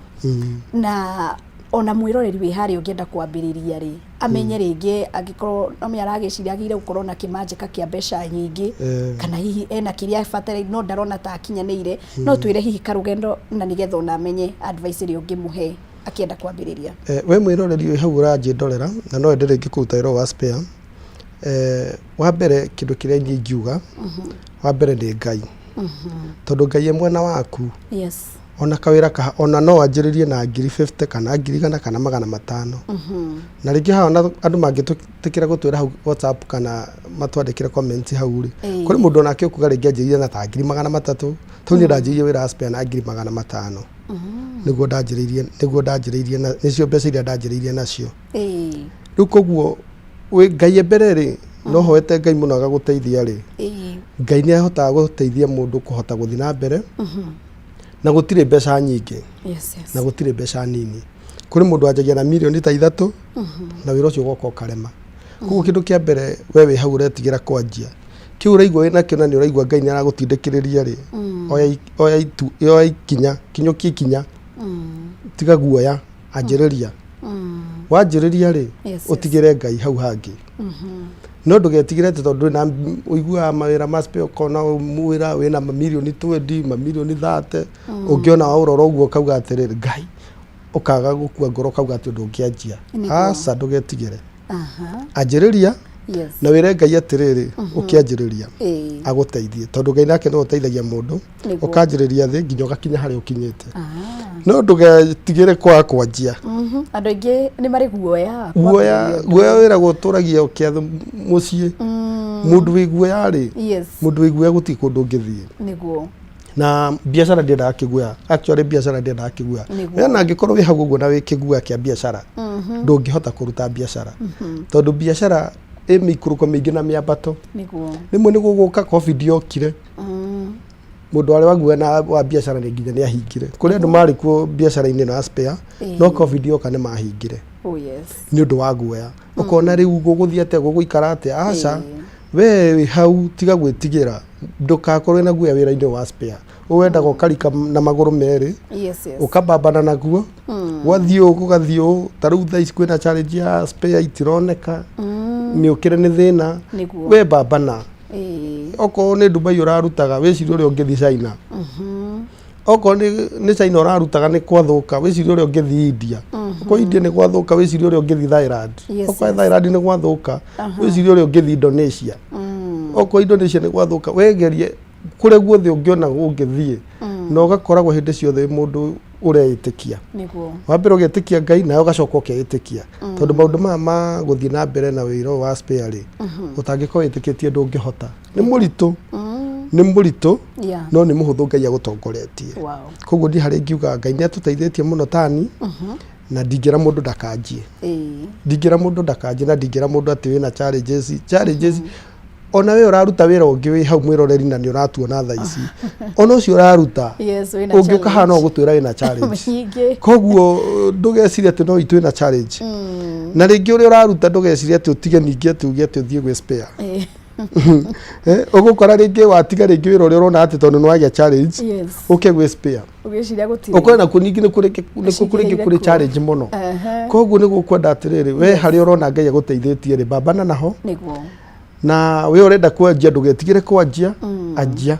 na ona mwĩroreri wĩ harĩa ũngĩenda kwambĩrĩria rĩ, amenye rĩngĩ angĩkorwo no me aragĩciria agĩrĩire gũkorwo na kĩmanjĩka kĩa mbeca nyingĩ, kana hihi ena kĩrĩa abataire no ndarona ta akinyanĩire, no twĩre hihi karũgendo na nĩgetha ona amenye advice ĩrĩa ũngĩmũhe akĩenda kwambĩrĩria. We mwĩroreri wĩ hau ũranjĩndorera na no ende rĩngĩ kũruta wĩra ũyũ wa spare, wa mbere kĩndũ kĩrĩa niĩ ingiuga wa mbere nĩ Ngai, tondũ Ngai e mwena waku. Ona kawĩra kaha ona no wanjĩrĩrie na ngiri 50 kana ngiri 100 kana 500, na rĩngĩ haha ona andũ mangĩtũtĩkĩra gũtwĩra hau WhatsApp kana matwandĩkĩre comment hau rĩ, kũrĩ mũndũ onake ũkuga rĩngĩ anjĩrĩrie na ta ngiri 300. Tau niĩ ndanjĩrĩirie wĩra wa spare na ngiri 500, nĩguo ndanjĩrĩirie na nĩcio mbeca iria ndanjĩrĩirie nacio. Rĩu koguo wĩ Ngai e mbere rĩ, no hoete Ngai mũno agagũteithia rĩ, Ngai nĩ ahotaga gũteithia mũndũ kũhota gũthiĩ na mbere, na gũtirĩ mbeca nyingĩ na gũtirĩ mbeca nini. Kũrĩ mũndũ anjagia na mirioni ta 3 na wĩra ũcio ũgoka ũkarema. Koguo kĩndũ kĩa mbere, we wĩ hau ũretigĩra kwanjia, kĩu ũraigua wĩ nakĩo na nĩ ũraigua Ngai nĩ aragũtindĩkĩrĩria rĩ, oya itu, oya ikinya, kinyũkia ikinya, tiga guoya, anjĩrĩria. Wanjĩrĩria rĩ, ũtigĩre Ngai hau hangĩ. No ndũgetigĩre atĩ tondũ ndũrĩ na ũiguaga mawĩra ma spare, ũkona wĩra wĩna mamirioni 20, mamirioni 30, ũngĩona waũrora ũguo ũkauga atĩrĩrĩ, Ngai, ũkaga gũkua ngoro, ũkauga atĩ ũndũ ũngĩanjia. Aca, ndũgetigĩre, anjĩrĩria na wĩre Ngai atĩrĩrĩ, ũkĩanjĩrĩria agũteithie, tondũ Ngai nake nĩwe ũteithagia mũndũ. Ũkanjĩrĩria thĩ nginya ũgakinya harĩa ũkinyĩte, no ndũgetigĩre kwaga kwanjia. Andũ aingĩ nĩ marĩ guoya guoya kwambĩrĩria ũndũ. Guoya wĩragwo ũtũragia ũkĩatha mũciĩ. Mũndũ wĩ guoya rĩ, mũndũ wĩ guoya gũtirĩ kũndũ ũngĩthiĩ. Na biacara ndĩendaga kĩguoya, actually biacara ndĩendaga kĩguoya. We ona angĩkorwo wĩ hau ũguo na wĩ kĩguoya kĩa biacara, ndũngĩhota kũruta biacara, tondũ biacara ĩ mĩikũrũko mĩingĩ na mĩambato. Rĩmwe nĩ gũgũka COVID yokire, mũndũ warĩ wa guoya na wa biacara nĩ nginya nĩ ahingire. Kũrĩ andũ marĩ kuo biacara-inĩ ĩno ya spare, no COVID yoka nĩ mahingire nĩ ũndũ wa guoya. Ũkona rĩu gũgũthiĩ atĩa, gũgũikara atĩa? Aca, we wĩ hau tiga gwĩtigĩra, ndũgakorwo na guoya wĩra-inĩ wa spare. Wendaga ũkarika na magũrũ merĩ, ũkabambana naguo, gwathiĩ ũũ gũgathiĩ ũũ. Ta rĩu thaa ici kwĩna challenge ya spare itironeka, mĩũkĩre nĩ thĩna. We bambana. Okorwo nĩ Dubai ũrarutaga, wĩcirie ũrĩa ũngĩthiĩ China. Okorwo nĩ China ũrarutaga nĩ gwathũka, wĩcirie ũrĩa ũngĩthiĩ India. Okorwo India nĩ gwathũka, wĩcirie ũrĩa ũngĩthiĩ Thailand. Okorwo Thailand nĩ gwathũka, wĩcirie ũrĩa ũngĩthiĩ Indonesia. Okorwo Indonesia nĩ gwathũka, wegerie kũrĩa guothe ũngĩona ũngĩthiĩ, na ũgakoragwo hĩndĩ ciothe wĩ mũndũ ũreĩtĩkia. Wa mbere ũgetĩkia Ngai, nawe ũgacoka ũkeĩtĩkia, tondũ maũndũ maya ma gũthiĩ na mbere na wĩra ũyũ wa spare rĩ, ũtangĩkorwo wĩtĩkĩtie ndũngĩhota. Nĩ mũritũ, nĩ mũritũ, no nĩ mũhũthũ Ngai agũtongoretie. Koguo niĩ harĩa ingiuga Ngai nĩ atũteithĩtie mũno tani, na ndingĩra mũndũ ndakanjie, ndingĩra mũndũ ndakanjie, na ndingĩra mũndũ atĩ wĩna challenges, challenges. Ona we ũraruta wĩra ũngĩ wĩ hau mwĩroreri na nĩ ũratuona thaa ici, ona ũcio ũraruta, Yes, wĩna ũngĩũka haha no challenge. gũtwĩra wĩna challenge. Nyingĩ. Koguo ndũgecirie atĩ no itũ wĩna challenge, na rĩngĩ ũrĩa ũraruta ndũgecirie atĩ ũtige ningĩ atĩ uge atĩ ũthiĩ gwĩ spare. Ũgũkora rĩngĩ watiga rĩngĩ wĩra ũrĩa ũrona atĩ tondũ nĩ wagĩa challenge, ũke gwĩ spare, Ũgĩciria gũtirĩ. Ũkore nakuo ningĩ nĩ kũrĩ nĩkuo kũrĩ Cigĩrĩire kũrĩ kuo. challenge mũno. Koguo nĩ gũkwenda atĩrĩrĩ, we harĩa ũrona Ngai agũteithĩtie rĩ, bambana naho. Na we ũrenda kwanjia, ndũgetigĩre kwanjia, anjia,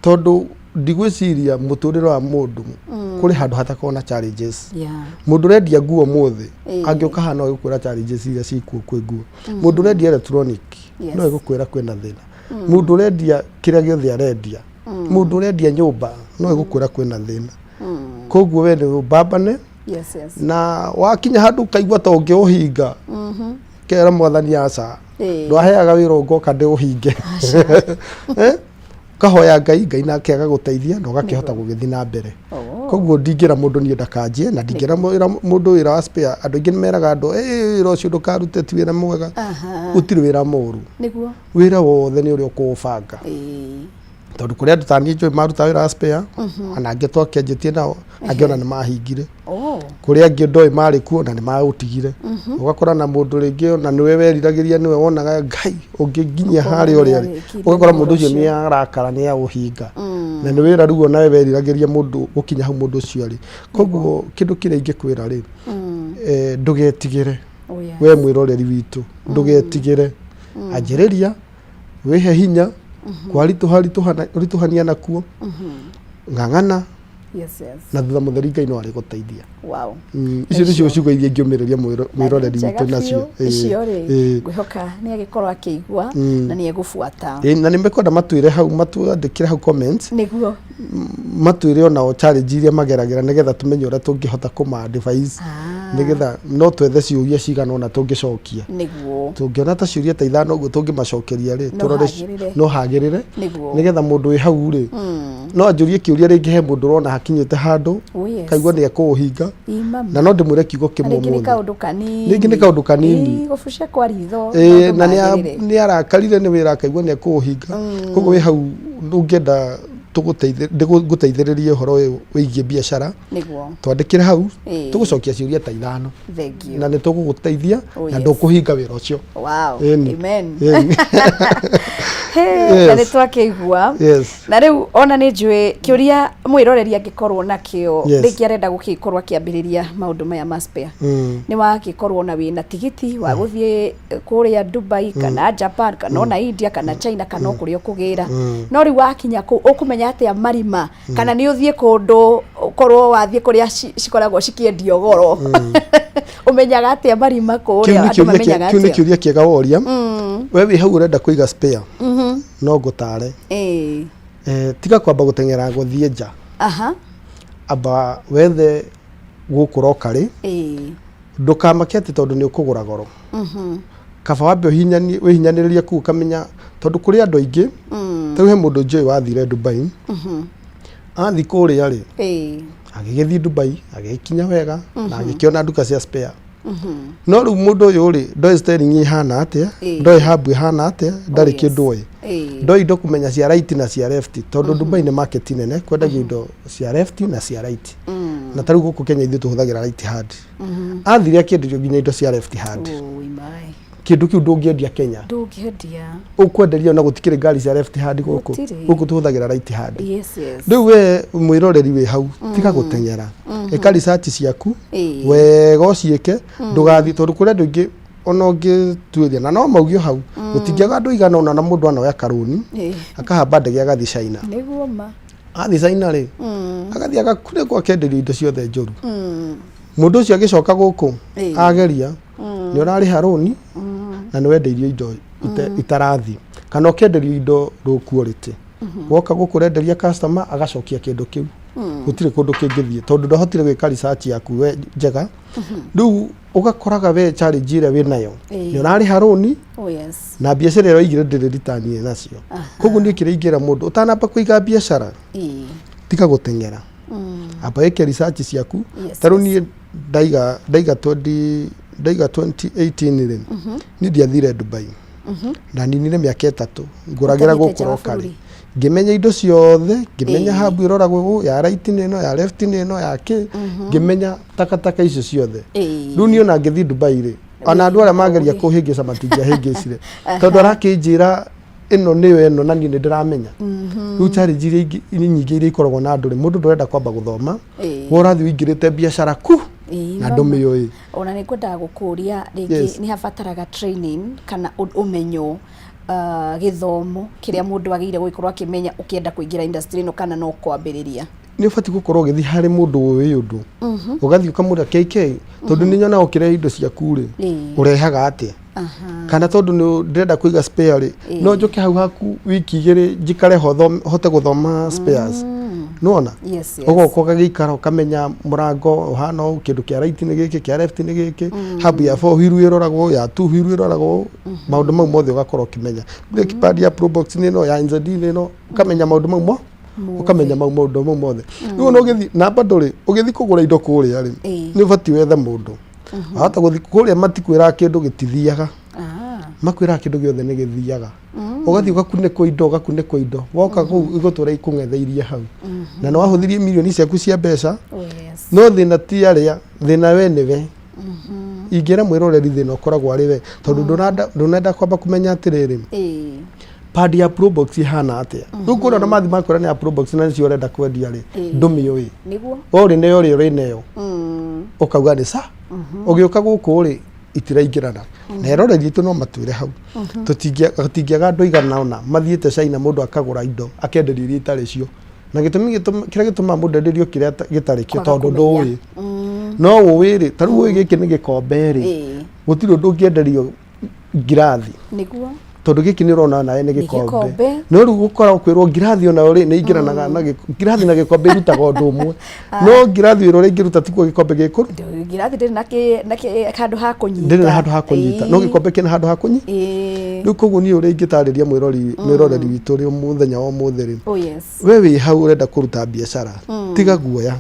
tondũ ndigwĩciria mũtũrĩre wa mũndũ kũrĩ handũ hatakoragwo na challenges. Mũndũ ũrendia nguo mũthĩ, angĩũka haha no egũkwĩra challenges iria cikuo kwĩ nguo. Mũndũ ũrendia electronic, no egũkwĩra kwĩna thĩna. Mũndũ ũrendia kĩrĩa gĩothe arendia, mũndũ ũrendia nyũmba, no egũkwĩra kwĩna thĩna. Koguo we nĩ ũbambane, na wakinya handũ ũkaigua ta ũngĩũhinga, kera Mwathani, aca, ndwaheaga wĩra ũngoka ndĩũhinge. Ũkahoya Ngai, Ngai nake agagũteithia na ũgakĩhota gũgĩthiĩ na mbere. Koguo ndingĩra mũndũ niĩ ndakanjie, na ndingĩra mũndũ wĩra wa spare. Andũ aingĩ nĩ meraga andũ, "Ĩ, wĩra ũcio ndũkarute, ti wĩra mwega." Gũtirĩ wĩra mũru. Wĩra wothe nĩ ũrĩa ũkũũbanga, tondũ kũrĩ andũ ta niĩ njũĩ maruta wĩra wa spare, ona angĩ twakĩanjĩtie nao, angĩ ona nĩ mahingire. Kũrĩ angĩ ndoĩ marĩ kuo na nĩ maũtigire. Ũgakora na mũndũ rĩngĩ ona nĩwe weriragĩria, nĩwe wonaga Ngai ũngĩnginyia harĩa ũrĩa rĩ, nĩarĩkirie ũgakora ũhoro mũndũ ũcio ũcio. nĩ arakara, nĩ aũhinga, na nĩ wĩra rĩu onawe weriragĩria mũndũ gũkinya hau mũndũ ũcio arĩ. Koguo kĩndũ kĩrĩa ingĩkwĩra rĩ, ndũgetigĩre. We mwĩroreri witũ, ndũgetigĩre, anjĩrĩria, wĩhe hinya, kwaritũha ritũhania nakuo, ng'ang'ana, na thutha mũtheri Ngai no arĩgũteithia. Icio nĩcio ciugo iria ingĩũmĩrĩria mwĩroreri Njega witũ nacio. biũ. Icio rĩ, ngwĩhoka nĩ agĩkorwo akĩigua na nĩ egũbuata. Na nĩ mekwenda matwĩre hau, matwandĩkĩre hau comments, matwĩre onao challenge iria mageragĩra, nĩgetha tũmenye ũrĩa tũngĩhota kũma advise, nĩgetha no twethe ciũria cigana ũna tũngĩcokia. Tũngĩona ta ciũria ta ithano ũguo tũngĩmacokeria rĩ, No tũrore hagĩrĩre. no hagĩrĩre, nĩgetha mũndũ wĩ hau rĩ, no anjũrie kĩũria rĩngĩ he mũndũ ũrona hakinyĩte handũ, kaigua nĩ ekũũhinga, Imama. na no ndĩmwĩre kiugo Na kĩmwe rĩngĩ nĩ ũmũthĩ. kaũndũ kanini. Rĩngĩ nĩ kaũndũ kanini. Ĩĩ, gũbucia kwa ritho, Ĩĩ, maũndũ na nĩ magĩrĩre. nĩ arakarire nĩ wĩra, akaigua nĩ ekũũhinga. Koguo wĩ hau ũngĩenda ngũteithĩrĩrie ũhoro ũyũ wĩgiĩ biacara, twandĩkĩre hau, tũgũcokia ciũria ta ithano, Thank you. na nĩ tũgũgũteithia, na ndũkũhinga wĩra ũcio. Ĩni. Amen. Ĩni. Hey, na nĩ twakĩigua. Na rĩu ona nĩ njũĩ kĩũria mwĩroreri angĩkorwo nakĩo, rĩngĩ arenda gũgĩkorwo akĩambĩrĩria maũndũ maya ma spare, nĩ wagĩkorwo na wĩna tigiti wa gũthiĩ kũrĩa Dubai kana Japan kana ona India kana China kana o kũrĩa ũkũgĩra, no rĩu wakinya kũu ũkũmenya atĩa marima, kana nĩ ũthiĩ kũndũ ũkorwo wathiĩ kũrĩa cikoragwo cikĩendio goro, ũmenyaga atĩa marima Kĩu kũrĩa nĩ andũ kĩũria mamenyaga kĩu nĩ atĩa? kĩũria kĩega woria. We wĩ hau ũrenda kũiga spare, no ngũtare, tiga kwamba gũteng'era gũthiĩ nja. Amba wethe gũkũ rokarĩ. Ndũkamake atĩ tondũ nĩ ũkũgũra goro. Kaba wambe ũhinyani- wĩhinyanĩrĩrie kũu ũkamenya, tondũ kũrĩ andũ aingĩ. Tarĩu he mũndũ njũĩ wathire Dubai. Athiĩ kũrĩa rĩ, agĩgĩthiĩ Dubai, agĩkinya wega na agĩkĩona nduka cia spare. No rĩu mũndũ ũyũ rĩ, ndoĩ steering ĩhana atĩa, ndoĩ hub ĩhana atĩa, ndarĩ kĩndũ oĩ. Ndoĩ indo kũmenya cia right na cia left, tondũ Dubai nĩ market nene, kwendagio indo cia left na cia right. Na tarĩu gũkũ Kenya ithuĩ tũhũthagĩra right hand. Athire akĩenderio nginya indo cia left hand. Oi, my. Kĩndũ kĩu ndũngĩendia Kenya. Ndũngĩendia. Ũkwenderio na gũtikĩrĩ ngari cia left hand gũkũ. Gũtirĩ. Gũkũ tũhũthagĩra right hand. Yes. Rĩu we mwĩroreri wĩ hau, tiga gũteng'era, ĩka research ciaku wega, ũciĩke, ndũgathiĩ, tondũ kũrĩ andũ aingĩ ona ũngĩtuĩria na no maugio hau, gũtingĩaga andũ igana ũna na mũndũ anoya karũni, akahamba ndege agathiĩ China. Nĩguo ma. Athiĩ China rĩ, agathiĩ agakunĩkwo, akenderio indo ciothe njũru. Mũndũ ũcio agĩcoka gũkũ, ageria nĩ ũrarĩha rũni na nĩ wendeirio indo itarathiĩ, kana ũkenderio indo low quality. Woka gũkũ ũrenderia customer, agacokia kĩndũ kĩu, gũtirĩ kũndũ kĩngĩthiĩ, tondũ ndwahotire gwĩka research yaku we njega. Rĩu ũgakoraga we challenge ĩrĩa wĩ nayo, nĩ ũrarĩha rũni Oh yes. na biacara ĩrĩa waigire ndĩrĩ return ĩ nacio. Koguo niĩ kĩrĩa ingĩra mũndũ ũtanamba kũiga biacara, tiga gũteng'era, amba wĩke research ciaku. Ta rĩu niĩ ndaiga 20 ndaiga 2018 rĩ, niĩ ndiathire Dubai, ndaninire mĩaka 3 ngũragĩra Ũtathiĩte gũkũ nja wa locally. bũrũri. Ngĩmenya indo ciothe, ngĩmenya hub ĩroragwo ũũ, ya right nĩ ĩno, ya left nĩ ĩno, ya kĩ, ngĩmenya takataka icio ciothe. Rĩu niĩ ona ngĩthiĩ Dubai rĩ, ona andũ arĩa mageria kũhĩngĩca matingĩahĩngĩcire, tondũ arakĩnjĩra ĩno nĩyo ĩno na niĩ nĩ ndĩramenya. Rĩu challenge iria nyingĩ iria ikoragwo na andũ rĩ, mũndũ ndũrenda kwamba gũthoma, we ũrathiĩ ũingĩrĩte biacara ku na mama. ndũmĩũĩ. Ona nĩ ngwendaga gũkũria rĩngĩ, nĩ habataraga training kana ũmenyo, gĩthomo kĩrĩa mũndũ agĩrĩire gũgĩkorwo akĩmenya ũkĩenda kũingĩra industry ĩno, kana no kwambĩrĩria? Nĩ ũbatiĩ gũkorwo ũgĩthiĩ harĩ mũndũ ũĩ ũndũ, ũgathiĩ ũkamũra KK, tondũ nĩ nyonaga ũkĩrehe indo ciaku rĩ, ũrehaga atĩa? Kana tondũ nĩ ndĩrenda kũiga spare rĩ, no njũke hau haku wiki 2 njikare ho hote gũthoma spares, nĩwona? Yes. Ũgoka ũgagĩikara, ũkamenya mũrango ũhana ũũ, kĩndũ kĩa right nĩ gĩkĩ, kĩa left nĩ gĩkĩ, hub ya four wheel ĩroragwo, ya two wheel ĩroragwo ũũ, maũndũ mau mothe ũgakorwo ũkĩmenya. Brake pad ya Probox nĩ ĩno, ya NZD nĩ ĩno, ũkamenya maũndũ mau mo ũkamenya mau maũndũ mau mothe. Rĩu ona ũgĩthiĩ na bado rĩ, ũgĩthiĩ kũgũra indo kũrĩa rĩ, nĩ ũbatiĩ wethe mũndũ wahota gũthiĩ kũrĩa. Matikwĩraga kĩndũ gĩtithiaga, makwĩraga kĩndũ gĩothe nĩ gĩthiaga. Ũgathiĩ ũgakunĩkwo indo, ũgakunĩkwo indo, woka kũu igũtũra ikũng'etheirie hau na nĩ wahũthĩrie mirioni ciaku cia mbeca. Oh yes. No thĩna ti arĩa, thĩna we nĩwe. Ingĩra mwĩroreri, thĩna ũkoragwo arĩ we, tondũ ndũnenda kwamba kũmenya atĩrĩrĩ, pad ya Probox ĩhana atĩa. Rĩu kũrĩa ona mathi makwĩra nĩ ya Probox na nĩcio ũrenda kwendia rĩ, ndũmĩũĩ. Ũrĩ nĩyo ũrĩa ũrĩ nayo, ũkauga nĩ sa ũgĩũka gũkũ rĩ, itiraingĩrana. Na eroreri aitũ no matwĩre hau, gũtingĩaga andũ aigana ũna mathiĩte China, mũndũ akagũra indo akenderio iria itarĩ cio, na gĩtũmi kĩrĩa gĩtũmaga mũndũ enderio kĩrĩa gĩtarĩ kĩo, Kwaga tondũ kũmenya. ndũĩ. No ũĩ rĩ, ta rĩu ũĩ gĩkĩ nĩ gĩkombe rĩ, gũtirĩ ũndũ ũngĩenderio ngirathi, tondũ gĩkĩ nĩ ũrona nawe nĩ Nĩ gĩkombe. gĩkombe. No rĩu gũkora ũkwĩrwo ngirathi onayo rĩ, nĩ ingĩranaga na ngirathi na gĩkombe irutaga ũndũ ũmwe, no ngirathi wĩra ũrĩa ingĩruta tiguo gĩkombe gĩkũru. Ngirathi ndĩrĩ na kĩ handũ ha kũnyita. Ndĩrĩ na handũ ha kũnyita, no gĩkombe kĩna handũ ha kũnyita. Rĩu koguo niĩ ũrĩa ingĩtarĩria mwĩroreri witũ rĩ, mũthenya wa ũmũthĩ rĩ, Oh yes. we wĩ hau ũrenda kũruta biacara, tiga guoya,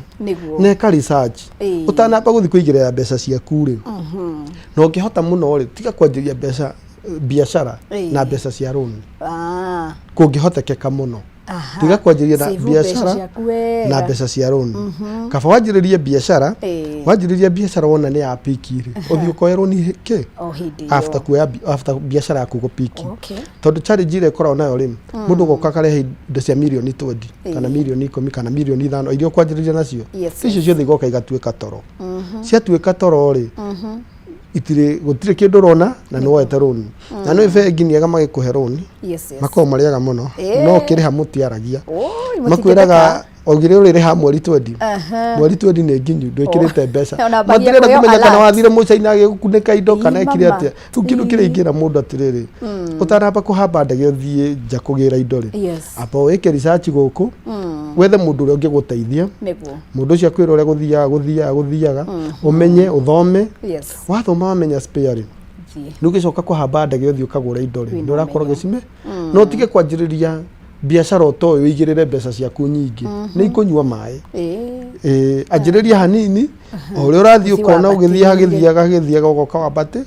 neka research ũtanamba gũthiĩ kũigĩrĩra mbeca ciaku rĩ. Na ũngĩhota mũno rĩ, tiga kwanjĩria mbeca biacara na mbeca cia rũni. Kũngĩhotekeka mũno, tiga kwanjĩrĩria na Save mbeca biacara ciaku wega. na mbeca cia rũni. Kaba wanjĩrĩrie biacara, wanjĩrĩria biacara wona nĩ ya piki rĩ, ũthiĩ ũkoe rũni kĩ O hĩndĩ ĩyo. after kuoya after biacara yaku gũpiki. Tondũ challenge ĩrĩa ĩkoragwo nayo rĩ, mũndũ goka akarehe indo cia mirioni 20 kana mirioni 10 kana mirioni 5 iria ũkwanjĩrĩria nacio, icio ciothe igoka igatuĩka toro. Ciatuĩka toro rĩ, itirĩ, gũtirĩ kĩndũ ũrona na nĩ woete rũni. Na nĩ bengi nĩ ega magĩkũhe rũni, makoragwo marĩ ega mũno, no ũkĩrĩha mũtiaragia. Oi, makwĩraga augire ũrĩrĩha mweri 20. Mweri 20 nĩ nginyu, ndwĩkĩrĩte mbeca. Ona ambagia matirenda kũheo kũmenya kana alert. wathire mũcaina agĩgũkunĩka indo kana ekire mama. atĩa. Rĩu kĩndũ kĩrĩa ingĩra mũndũ atĩrĩrĩ, ũtanamba kũhamba ndege ũthiĩ nja kũgĩra indo rĩ, amba wĩke research gũkũ, wethe mũndũ ũrĩa ũngĩgũteithia. Mũndũ ũcio akwĩra ũrĩa gũthiaga gũthiaga gũthiaga, ũmenye, ũthome. Wathoma wamenya spare rĩ, Ũgĩthiĩ. Rĩu ũgĩcoka kũhamba ndege ũthiĩ ũkagũra indo rĩ, Wĩna nĩ ũrakorwo ũmenyo. ũgĩcime. No ũtige kwanjĩrĩria biacara ũtoĩ ũigĩrĩre mbeca ciaku nyingĩ, nĩ ikũnyua maĩ. Ĩĩ. Ĩĩ, anjĩrĩria hanini, o ũrĩa ũrathiĩ Ũthiĩ ũkona ũgĩthiĩ wambatĩrĩire. hagĩthiaga hagĩthiaga ũgoka wambatĩ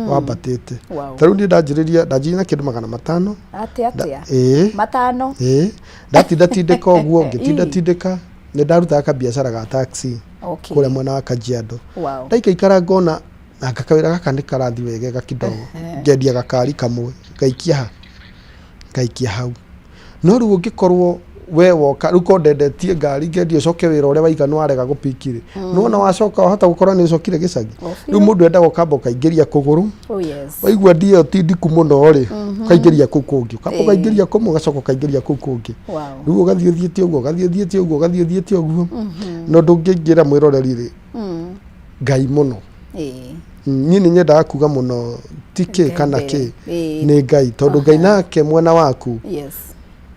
wambatĩte. Wow. Ta rĩu niĩ ndanjĩrĩria ndanjĩrĩria na kĩndũ 500. Atĩ atĩa? Ĩĩ. Matano. Ĩĩ, ndatinda tindĩka ũguo, ngĩtinda tindĩka, nĩ ndarutaga kabiacara ga taxi Okay. kũrĩa mwena wa Kajiado. Wow. Ndaikaikara ngona anga kawĩra gaka nĩ karathiĩ wegega kidogo, ngendia gakari kamwe, ngaikia ha? Ngaikia hau. No rĩu ũngĩkorwo we woka, rĩu korwo ndendetie ngari ngendia ũcoke wĩra ũrĩa waiga nĩ warega gũpiki rĩ, nĩwona wacoka wahota gũkorwo nĩ ũcokire gĩcagi. Rĩu mũndũ endaga ũkamba ũkaingĩria kũgũrũ, Oh yes. waigua ndia ĩyo ti ndiku mũno rĩ, ũkaingĩria kũu kũngĩ, ũkamba ũkaingĩria kũmwe ũgacoka ũkaingĩria kũu kũngĩ. Wow. Rĩu ũgathiĩ ũthiĩte ũguo, ũgathiĩ ũthiĩte ũguo, ũgathiĩ ũthiĩte ũguo. Na ũndũ ũngĩ ingĩra mwĩroreri rĩ, Ngai mũno. Ĩĩ. Niĩ nĩ nyendaga kuga mũno ti kĩ Ngai kana mbere. kĩ, Ĩĩ. nĩ Ngai, tondũ Ngai nake mwena waku Yes.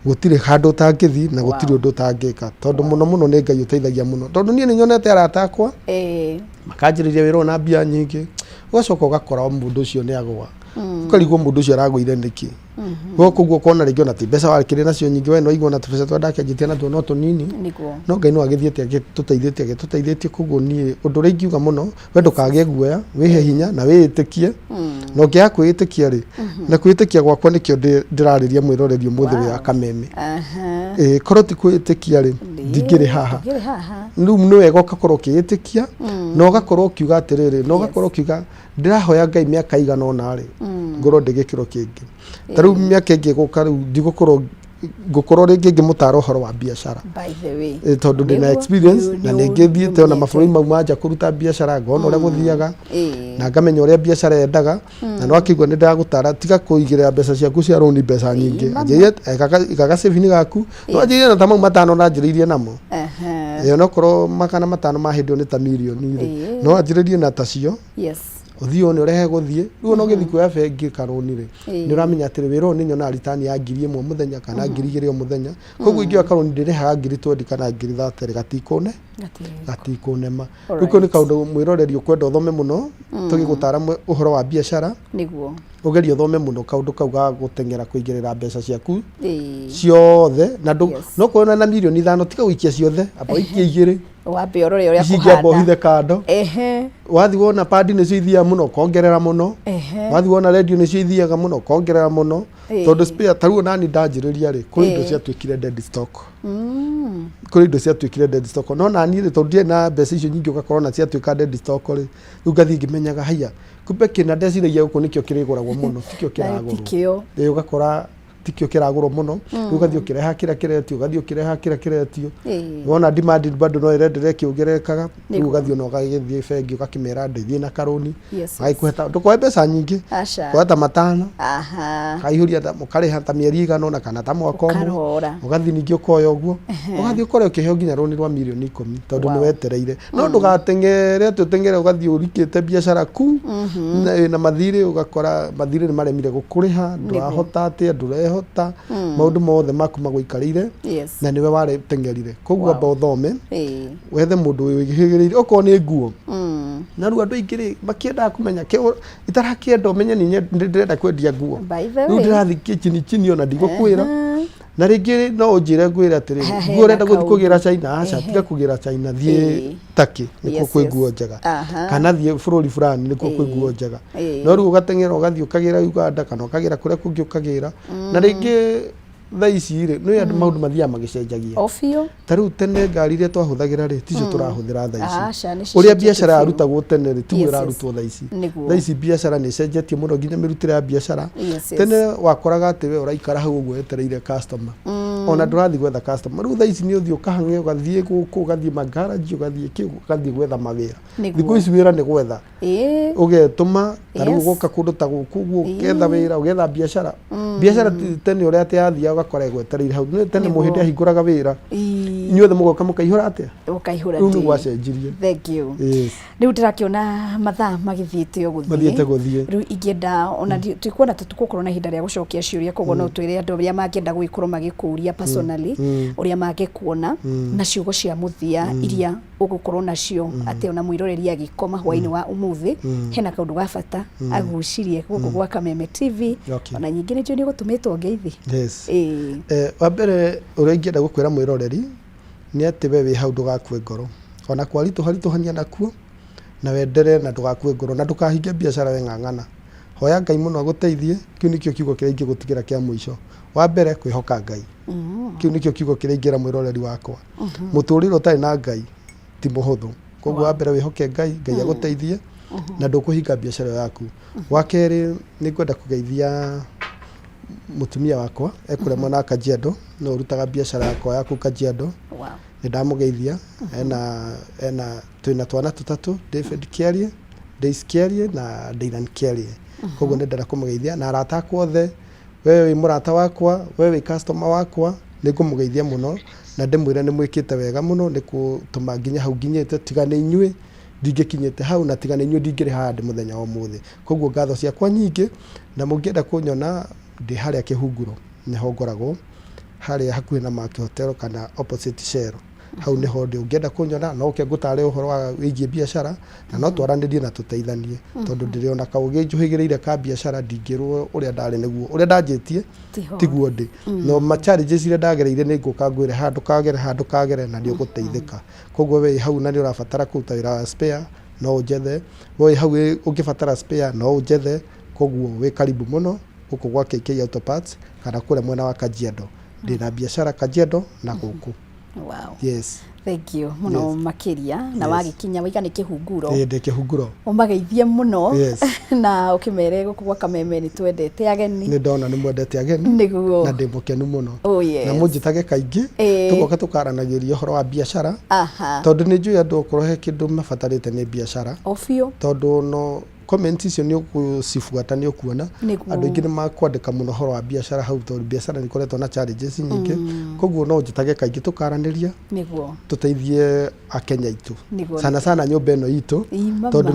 gũtirĩ handũ ũtangĩthiĩ na gũtirĩ Wow. ũndũ ũtangĩka, tondũ mũno mũno nĩ Ngai ũteithagia mũno, tondũ niĩ nĩ nyonete arata akwa Ĩĩ. makanjĩrĩria wĩra ũyũ na mbia nyingĩ, ũgacoka ũgakora mũndũ ũcio nĩ agũa, ũkarigwo mũndũ ũcio aragũire nĩkĩ. Koguo ũkona rĩngĩ ona ti mbeca wakĩrĩ nacio nyingĩ, we nĩwaigua ona tũbeca tũrĩa ndakĩanjĩtie natuo no tũnini, Nĩguo. no Ngai no agĩthiĩte agĩtũteithĩtie agĩtũteithĩtie. Koguo niĩ ũndũ ũrĩa ingiuga mũno, we ndũkagĩe guoya, wĩhe hinya na wĩĩtĩkie, na ũngĩaga kwĩĩtĩkia rĩ, na kwĩĩtĩkia gwakwa nĩkĩo ndĩrarĩria mwĩroreri ũmũthĩ wĩ wa Kameme. Aha. Ĩĩ, korwo ti kwĩĩtĩkia rĩ, ndingĩrĩ haha. Ndingĩrĩ haha. Rĩu nĩ wega ũgakorwo ũkĩĩtĩkia na ũgakorwo ũkiuga atĩrĩrĩ, na ũgakorwo ũkiuga ndĩrahoya Ngai mĩaka igana ũna rĩ, ngorwo ndĩ gĩkĩro kĩngĩ. Ta rĩu mĩaka ĩngĩ ĩgũka rĩu ndigũkorwo, ngũkorwo rĩngĩ ngĩmũtara ũhoro wa biacara. By the way. Ĩ, tondũ ndĩna Nĩguo, experience na nĩ ngĩthiĩte ona nĩũmenyete. mabũrũri mau ma nja kũruta biacara, ngona ũrĩa gũthiaga Ĩĩ. na ngamenya ũrĩa biacara yendaga, na nĩwakĩigua nĩ ndagũtara tiga kũigĩrĩra mbeca ciaku cia rũni mbeca nyingĩ. Mama. Anjĩrĩria, iga ga saving gaku, no anjĩrĩrie na ta mau matano ndanjĩrĩirie namo. Aha. Ĩ, onokorwo 500 ma hĩndĩ ĩyo nĩ ta mirioni rĩ, Ĩĩ. no anjĩrĩrie na tacio, Yes. ũthiĩ wone ũrĩa hegũthiĩ. Rĩu ona ũgĩthiĩ kuoya bengi karũni rĩ, nĩ ũramenya atĩrĩ wĩra ũyũ nĩ nyonaga return ya 1000 mũthenya kana 2000 o mũthenya, koguo ingĩoya karũni ndĩrĩhaga 20,000 kana 30,000 gatikũne gatikũnema. Rĩu kau nĩ kaũndũ mwĩroreri ũkwenda ũthome mũno, tũgĩgũtara ũhoro wa biacara, Nĩguo. ũgerie ũthome mũno kaũndũ kau ga gũteng'era kũigĩrĩra mbeca ciaku Ĩĩ. ciothe, na ndũ Yes. no kuona na 5 mirioni tiga gũikia ciothe, amba ũikie igĩrĩ, Wambe ũrore ũrĩa ici ingĩ amba kũhana. ũhithe kando. Ehe. Wathiĩ wona padi nĩcio ithiaga mũno ũkongerera mũno, Ehe. wathiĩ wona radio nĩcio ithiaga mũno ũkongerera mũno, Ĩĩ. tondũ spare ta rĩu onani ndanjĩrĩria rĩ, kũrĩ indo Ĩĩ. ciatuĩkire dead stock, kũrĩ indo ciatuĩkire dead stock, no nani rĩ, tondũ ndiarĩ na mbeca icio nyingĩ, ũgakorwo na ciatuĩka dead stock rĩ, rĩu ngathiĩ ngĩmenyaga haiya, kumbe kĩna ndeciragia gũkũ nĩkĩo kĩrĩgũragwo mũno tikĩo Na kĩragũrwo. tikĩo. Ĩĩ, ũgakora tikĩo kĩragũrwo mũno, rĩu ũgathiĩ ũkĩreha kĩrĩa kĩretio, ũgathiĩ ũkĩreha kĩrĩa kĩretio. Ĩĩ. Wona demand bado no ĩrenderea ĩkĩongererekaga, rĩu Nĩguo. ũgathiĩ ona ũgagĩthiĩ bengi ũgakĩmera ndeithie na karũni, Yes, magagĩkũhe ta ndũkoe mbeca nyingĩ, Aca. koya ta matano, Aha. kaihũria ta mũkarĩha ta mĩeri ĩigana ũna kana ta mwaka ũmwe, Ũkarora. ũgathiĩ ningĩ ũkoya ũguo, ũgathiĩ ũkore ũkĩheo nginya rũni rwa 10 mirioni tondũ nĩ Wow. wetereire. No ndũgateng'ere atĩ ũteng'ere ũgathiĩ ũrikĩte biacara ku na wĩna mathirĩ, ũgakora mathirĩ nĩ maremire gũkũrĩha, ndũrahota atĩa, ndũrehota, maũndũ mothe maku magũikarĩire Yes. na nĩwe wareteng'erire. Koguo Wow. amba ũthome, Ĩĩ. wethe mũndũ wĩhĩgĩrĩire, okorwo nĩ nguo. Na rĩu andũ aingĩ rĩ makĩendaga kũmenya kĩ itarakĩenda ũmenye nĩ ndĩrenda kwendia nguo. By the Rĩu way. ndĩrathiĩ kĩchini chini ona ndigũkwĩra. Na rĩngĩ no ũnjĩre ngwĩre atĩrĩrĩ, Haha nguo ũrenda hena gũthiĩ kũgĩra China, aca tiga kũgĩra China, thiĩ Ĩĩ. Turkey nĩkuo Yes, kwĩ yes. nguo njega, Aha. kana thiĩ bũrũri fulani nĩkuo kwĩ nguo njega. Ĩĩ. No rĩu ũgateng'era ũgathiĩ ũkagĩra Uganda kana ũkagĩra kũrĩa kũngĩ ũkagĩra, na rĩngĩ thaa ici rĩ, nĩ andũ maũndũ mathiaga magĩcenjagia. O biũ. Ta rĩu tene ngari iria twahũthagĩra rĩ, ticio tũrahũthĩra thaa ici. Aca, nĩ Ũrĩa cicenjetie biacara biũ. yarutagwo tene rĩ, tiguo Yes, yes. ĩrarutwo thaa ici. Nĩguo. Thaa ici biacara nĩ ĩcenjetie mũno nginya mĩrutĩre ya biacara. Yes, yes. Tene wakoraga atĩ we ũraikara hau ũguo wetereire customer. Ona ndũrathiĩ gwetha customer. Rĩu thaa ici nĩ ũthiĩ ũkahang'e, ũgathiĩ gũkũ, ũgathiĩ magaraji, ũgathiĩ kĩ, ũgathiĩ gwetha mawĩra. Nĩguo. Thikũ ici wĩra nĩ gwetha. Ĩĩ. Ũgetũma ta rĩu Yes. ũgoka kũndũ ta gũkũ ũguo ũgetha wĩra, ũgetha biacara. Biacara ti tene ũrĩa atĩ yathiaga ũgakora ĩgwetereire hau. Nĩ tene Nĩguo. mũhĩndĩ ahingũraga wĩra, Ĩĩ. inyuothe mũgoka mũkaihũra atĩa? Ũkaihũra Rĩu nĩ ndĩ. gwacenjirie. Thank you. Yes. Rĩu ndĩrakĩona mathaa magĩthiĩte o gũthiĩ. Mathiĩte gũthiĩ. Rĩu ingĩenda ona twĩkuona tũtũgũkorwo na ihinda rĩa gũcokia ciũria, koguo no twĩre andũ arĩa mangĩenda gũgĩkorwo magĩkũria personally ũrĩa mangĩkuona na ciugo cia mũthia iria Ũgũkorwo nacio atĩ ona mwĩroreri agĩkoma hwainĩ wa ũmũthĩ hena kaũndũ ga bata agucirie gũkũ gwa Kameme TV. Ona nyingĩ nĩ njũĩ nĩ ũgũtũmĩtwo ngeithi. Yes. Ĩĩ. Wa mbere ũrĩa ingĩenda gũkwĩra mwĩroreri nĩ atĩ we wĩ hau ndũgakue ngoro, ona kwaritũha ritũhania nakuo na wendere na ndũgakue ngoro na ndũkahinge biacara, we ng'ang'ana, hoya Ngai mũno agũteithie. Kĩu nĩkĩo kiugo kĩrĩa ingĩgũtigĩra kĩa mũico. Wa mbere, kwĩhoka Ngai, kĩu nĩkĩo kiugo kĩrĩa ingĩra mwĩroreri wakwa. Mũtũrĩre ũtarĩ na Ngai ti mũhũthũ, koguo wa mbere wĩhoke Ngai, Ngai agũteithie na ndũkũhinga biacara ĩyo yaku. Wa kerĩ, nĩ ngwenda kũgeithia mũtumia wakwa ekũrĩa mwena wa Kajiado, no ũrutaga biacara yakwa ya kũu Kajiado. Nĩ ndamũgeithia. Ena twĩna twana tũtatũ, David Kiarie, Daisy Kiarie na Dylan Kiarie. Koguo nĩ ndĩrenda kũmũgeithia na arata akwa othe. We wĩ mũrata wakwa, we wĩ customer wakwa, nĩ ngũmũgeithia mũno na ndĩmwĩre nĩ mwĩkĩte wega mũno nĩ kũtũma nginye hau nginyĩte. Tiga nĩ inyuĩ ndingĩkinyĩte hau, na tiga nĩ inyuĩ ndingĩrĩ haha ndĩ mũthenya wa ũmũthĩ. Koguo ngatho ciakwa nyingĩ, na mũngĩenda kũnyona ndĩ harĩa Kĩhunguro, nĩho ngoragwo, harĩa hakuhĩ na Mark Hotel kana opposite Shell, hau nĩho ndĩ. Ũngĩenda kũnyona no ũke ngũtare ũhoro wa wĩgiĩ biacara, na no twaranĩrie na tũteithanie, tondũ ndĩrĩ ona kaũgĩ njũhĩgĩrĩire ka biacara. Ndingĩrwo ũrĩa ndarĩ nĩguo ũrĩa ndanjĩtie. Tiho. Tiguo ndĩ no ma challenges iria ndagereire, nĩ ngũka ngwĩre handũ kagere, handũ kagere, na nĩ ũgũteithĩka. Koguo we wĩ hau na nĩ ũrabatara kũruta wĩra wa spare, no ũnjethe. We wĩ hau ũngĩbatara spare, no ũnjethe. Koguo wĩ karibu mũno gũkũ gwa KK Auto Parts kana kũrĩa mwena wa Kajiado. Ndĩna biacara Kajiado na gũkũ. Yes. Thank you mũno. Makĩria na wagĩkinya waiga nĩ Kĩhunguro. Ĩĩ, ndĩ Kĩhunguro. Ũmageithie mũno. Yes. Na ũkĩmere gũkũ gwa Kameme nĩ twendete ageni. Nĩ ndona nĩ mwendete ageni. Nĩguo. Na ndĩ mũkenu mũno. Oh, yes. Na mũnjĩtage kaingĩ, tũgoka tũkaranagĩria ũhoro wa biacara, tondũ nĩ njũĩ andũ okorwo he kĩndũ mabatarĩte nĩ biacara. O biũ. Tondũ no comment icio nĩ ũgũcibuata, nĩ ũkuona andũ aingĩ nĩ makwandĩka mũno ũhoro wa biacara hau, tondũ biacara nĩ ikoretwo na challenges nyingĩ. Koguo no njĩtage kaingĩ tũkaranĩria, tũteithie akenya aitũ, sana sana nyũmba ĩno itũ, Ii, mama. tondũ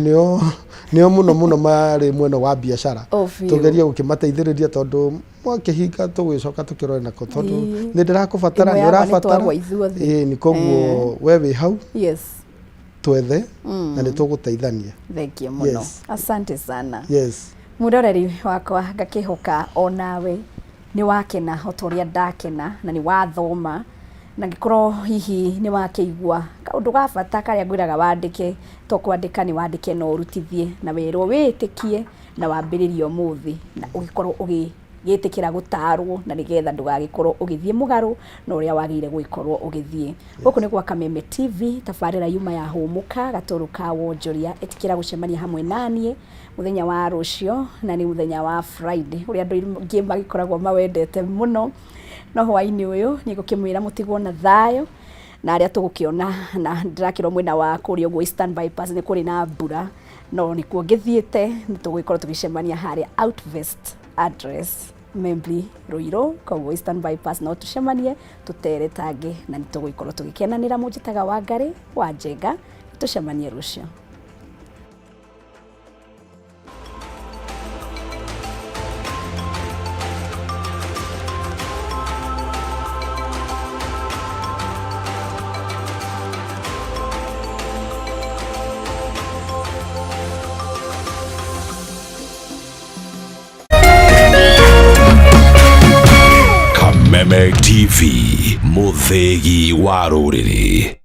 nĩo mũno mũno marĩ mwena wa biacara. O biũ. Tũgerie gũkĩmateithĩrĩria, tondũ mwakĩhinga tũgĩcoka tũkĩrore nako, tondũ nĩ ndĩrakũbatara, Ĩmwe nĩ yakwa nĩ ũrabatara. twagwa ithuothe. Ĩĩ, nĩ koguo we wĩ hau, twethe na nĩ tũgũteithania. Thank you mũno. Asante sana. Yes. Mwĩroreri wakwa, ngakĩhoka onawe nĩ wakena o ta ũrĩa ndakena, na nĩ wathoma, na ngĩkorwo hihi nĩ wakĩigua kaũndũ ga bata karĩa ngwĩraga wandĩke. To kwandĩka nĩ wandĩke, no ũrutithie na werwo wĩĩtĩkie na wambĩrĩrie ũmũthĩ, na ũgĩkorwo ũgĩgĩtĩkĩra gũtarwo, na nĩgetha ndũgagĩkorwo ũgĩthiĩ mũgarũ na ũrĩa wagĩrĩire gũgĩkorwo ũgĩthiĩ. Gũkũ nĩ gwa Kameme TV, tabarĩra yuma ya Hũmũka gatũrũ ka wonjoria. Ĩtĩkĩra gũcemania hamwe naniĩ mũthenya wa rũcio, na nĩ mũthenya wa Friday ũrĩa andũ aingĩ magĩkoragwo mawendete mũno. No hwainĩ ũyũ nĩ ngũkĩmwĩra mũtigwo na thayũ na arĩa tũgũkĩona, na ndĩrakĩrwo mwena wa kũrĩa ũguo Eastern Bypass nĩ kũrĩ na mbura, no nĩkuo ngĩthiĩte. Nĩ tũgũgĩkorwo tũgĩcemania harĩa Outvest address Membli Ruiru, koguo Eastern Bypass no tũcemanie tũtere tangĩ, na nĩ tũgũgĩkorwo tũgĩkenanĩra. Mũnjĩtaga Wangarĩ wa Njenga, tũcemanie rũcio. Kameme TV, mũthĩgi wa rũrĩrĩ.